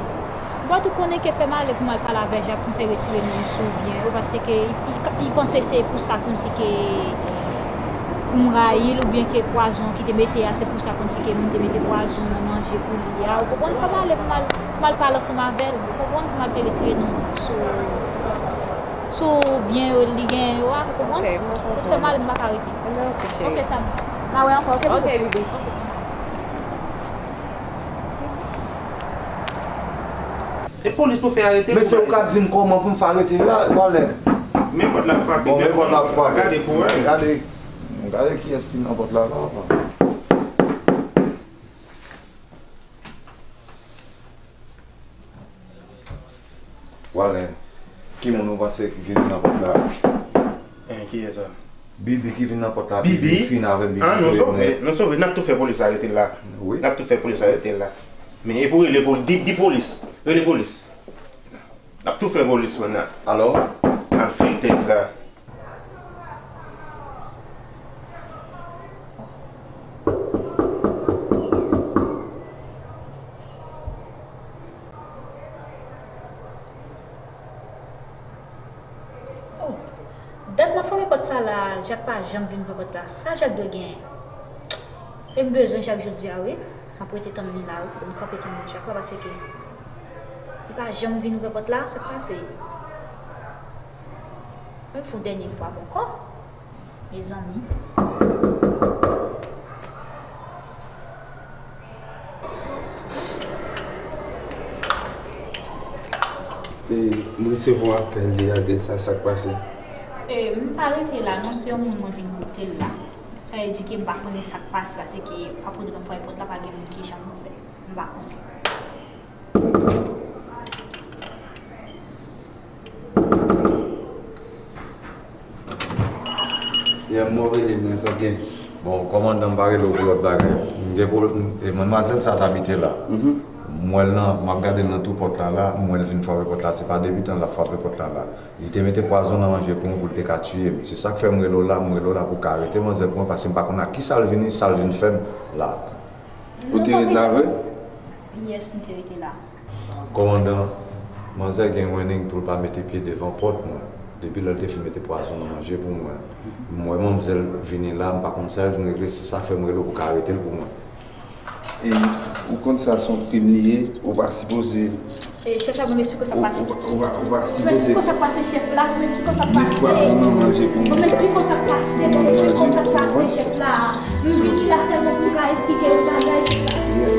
But ou konnen ke fè m ale pou m al pale avè Jak pou m fè retire non m sou byen yo, paske li, li, li panse se pou sa kòmsi ke m rayi l oubyen ke pwazon ki te mete a, se pou sa kòmsi ke moun te mete pwazon nan manje pou li a. Ou konprann, fè m ale pou m al, pou m al pale ansanm avè l, ou konprann, pou m al fè retire non m sou, sou byen yo li genyen yo a, ou konprann? Ok, m konprann. Fè m ale, m pa ka rete. Ebyen, ok, cheri. Ok, Samy. N a wè ankò, ok, bebe? Ok, bebe. Ok. E polis pou fè arete. Men se ou k ap di m kòman pou m fè arete la, Walnè. Men pòt la ap frape. Bon, men pòt la ap frape. Gade kouraj. Gade, gade kiyès ki nan pòt la la. Walnè, ki moun ou panse ki vin nan pòt la? En, kiyès sa? Bibi ki vin nan pòt la, Bibi? Bibi fin avè Bibi. Ah, nou sove, nou sove, n ap tou fè polis arete l la. Wi. N ap tou fè polis arete l la. Men e pou rele polis, di, di polis, rele polis. N ap tou fè polis, mwen nan. Alò? N ap fin tèt sa. Oh, dat m ap frape pòt sa la, Jak pa janm vin ouvè pòt la. Sa Jak dwe genyen? E m bezwen Jak jodi a, wi. M ap rete tann li la, wi. M kanpe tann Jak la, paske li pa janm vin ouvè pòt la. Sa k pase? M fou dènye fwa ankò. Mezanmi. E, m resevwa apèl li a de sa, sa k pase? E, m pa rete la non, se yon moun mwen vin kote l la. Sa vle di ke m pa konnen sa k pase, paske pa kote m ap frape pòt la, pa gen moun ki janm ouvè. M pa konnen. Yeah, m wè w rele m nan, sa k gen? Bon, kòmandan, m pa rele w pou lòt bagay. M gen pwoblèm, e, manmwazèl sa a t abite la. Mhm. M wè l nan, m ap gade l nan tou pòt la la, m wè l vin frape pòt la, se pa depi tan l ap frape pòt la la. Li te mete pwazon nan manje pou mwen pou l te ka tiye m. Se sa k fè m rele w la, m rele w la pou w ka arete manzè pou mwen, paske m pa konn ak kisa l vini, sa l vin fè m la. Ou te ret la vre? Yes, m te rete la. Kòmandan, manzè gen warning pou l pa mete pye devan pòt mwen. Depi lè l te fin mete pwazon nan manje pou mwen. M wè manzè vini la, m pa konn sa l vin regle, se sa fè m rele w pou w ka arete l pou mwen. E Ou konn sa se yon krim li ye, ou pa sipoze. E chèf la, bon, m esplike w sa k pase. Ou pa, ou pa, ou pa Bon, m sipoze. Esplike w sa k pase, chèf la, bon, m esplike w sa k Met pase. pwa pou nan manje pou Bon, m esplike w sa k pase, bon, m esplike w sa k pase, chèf la. M vini la sèlman pou m ka esplike yon bagay, chèf la.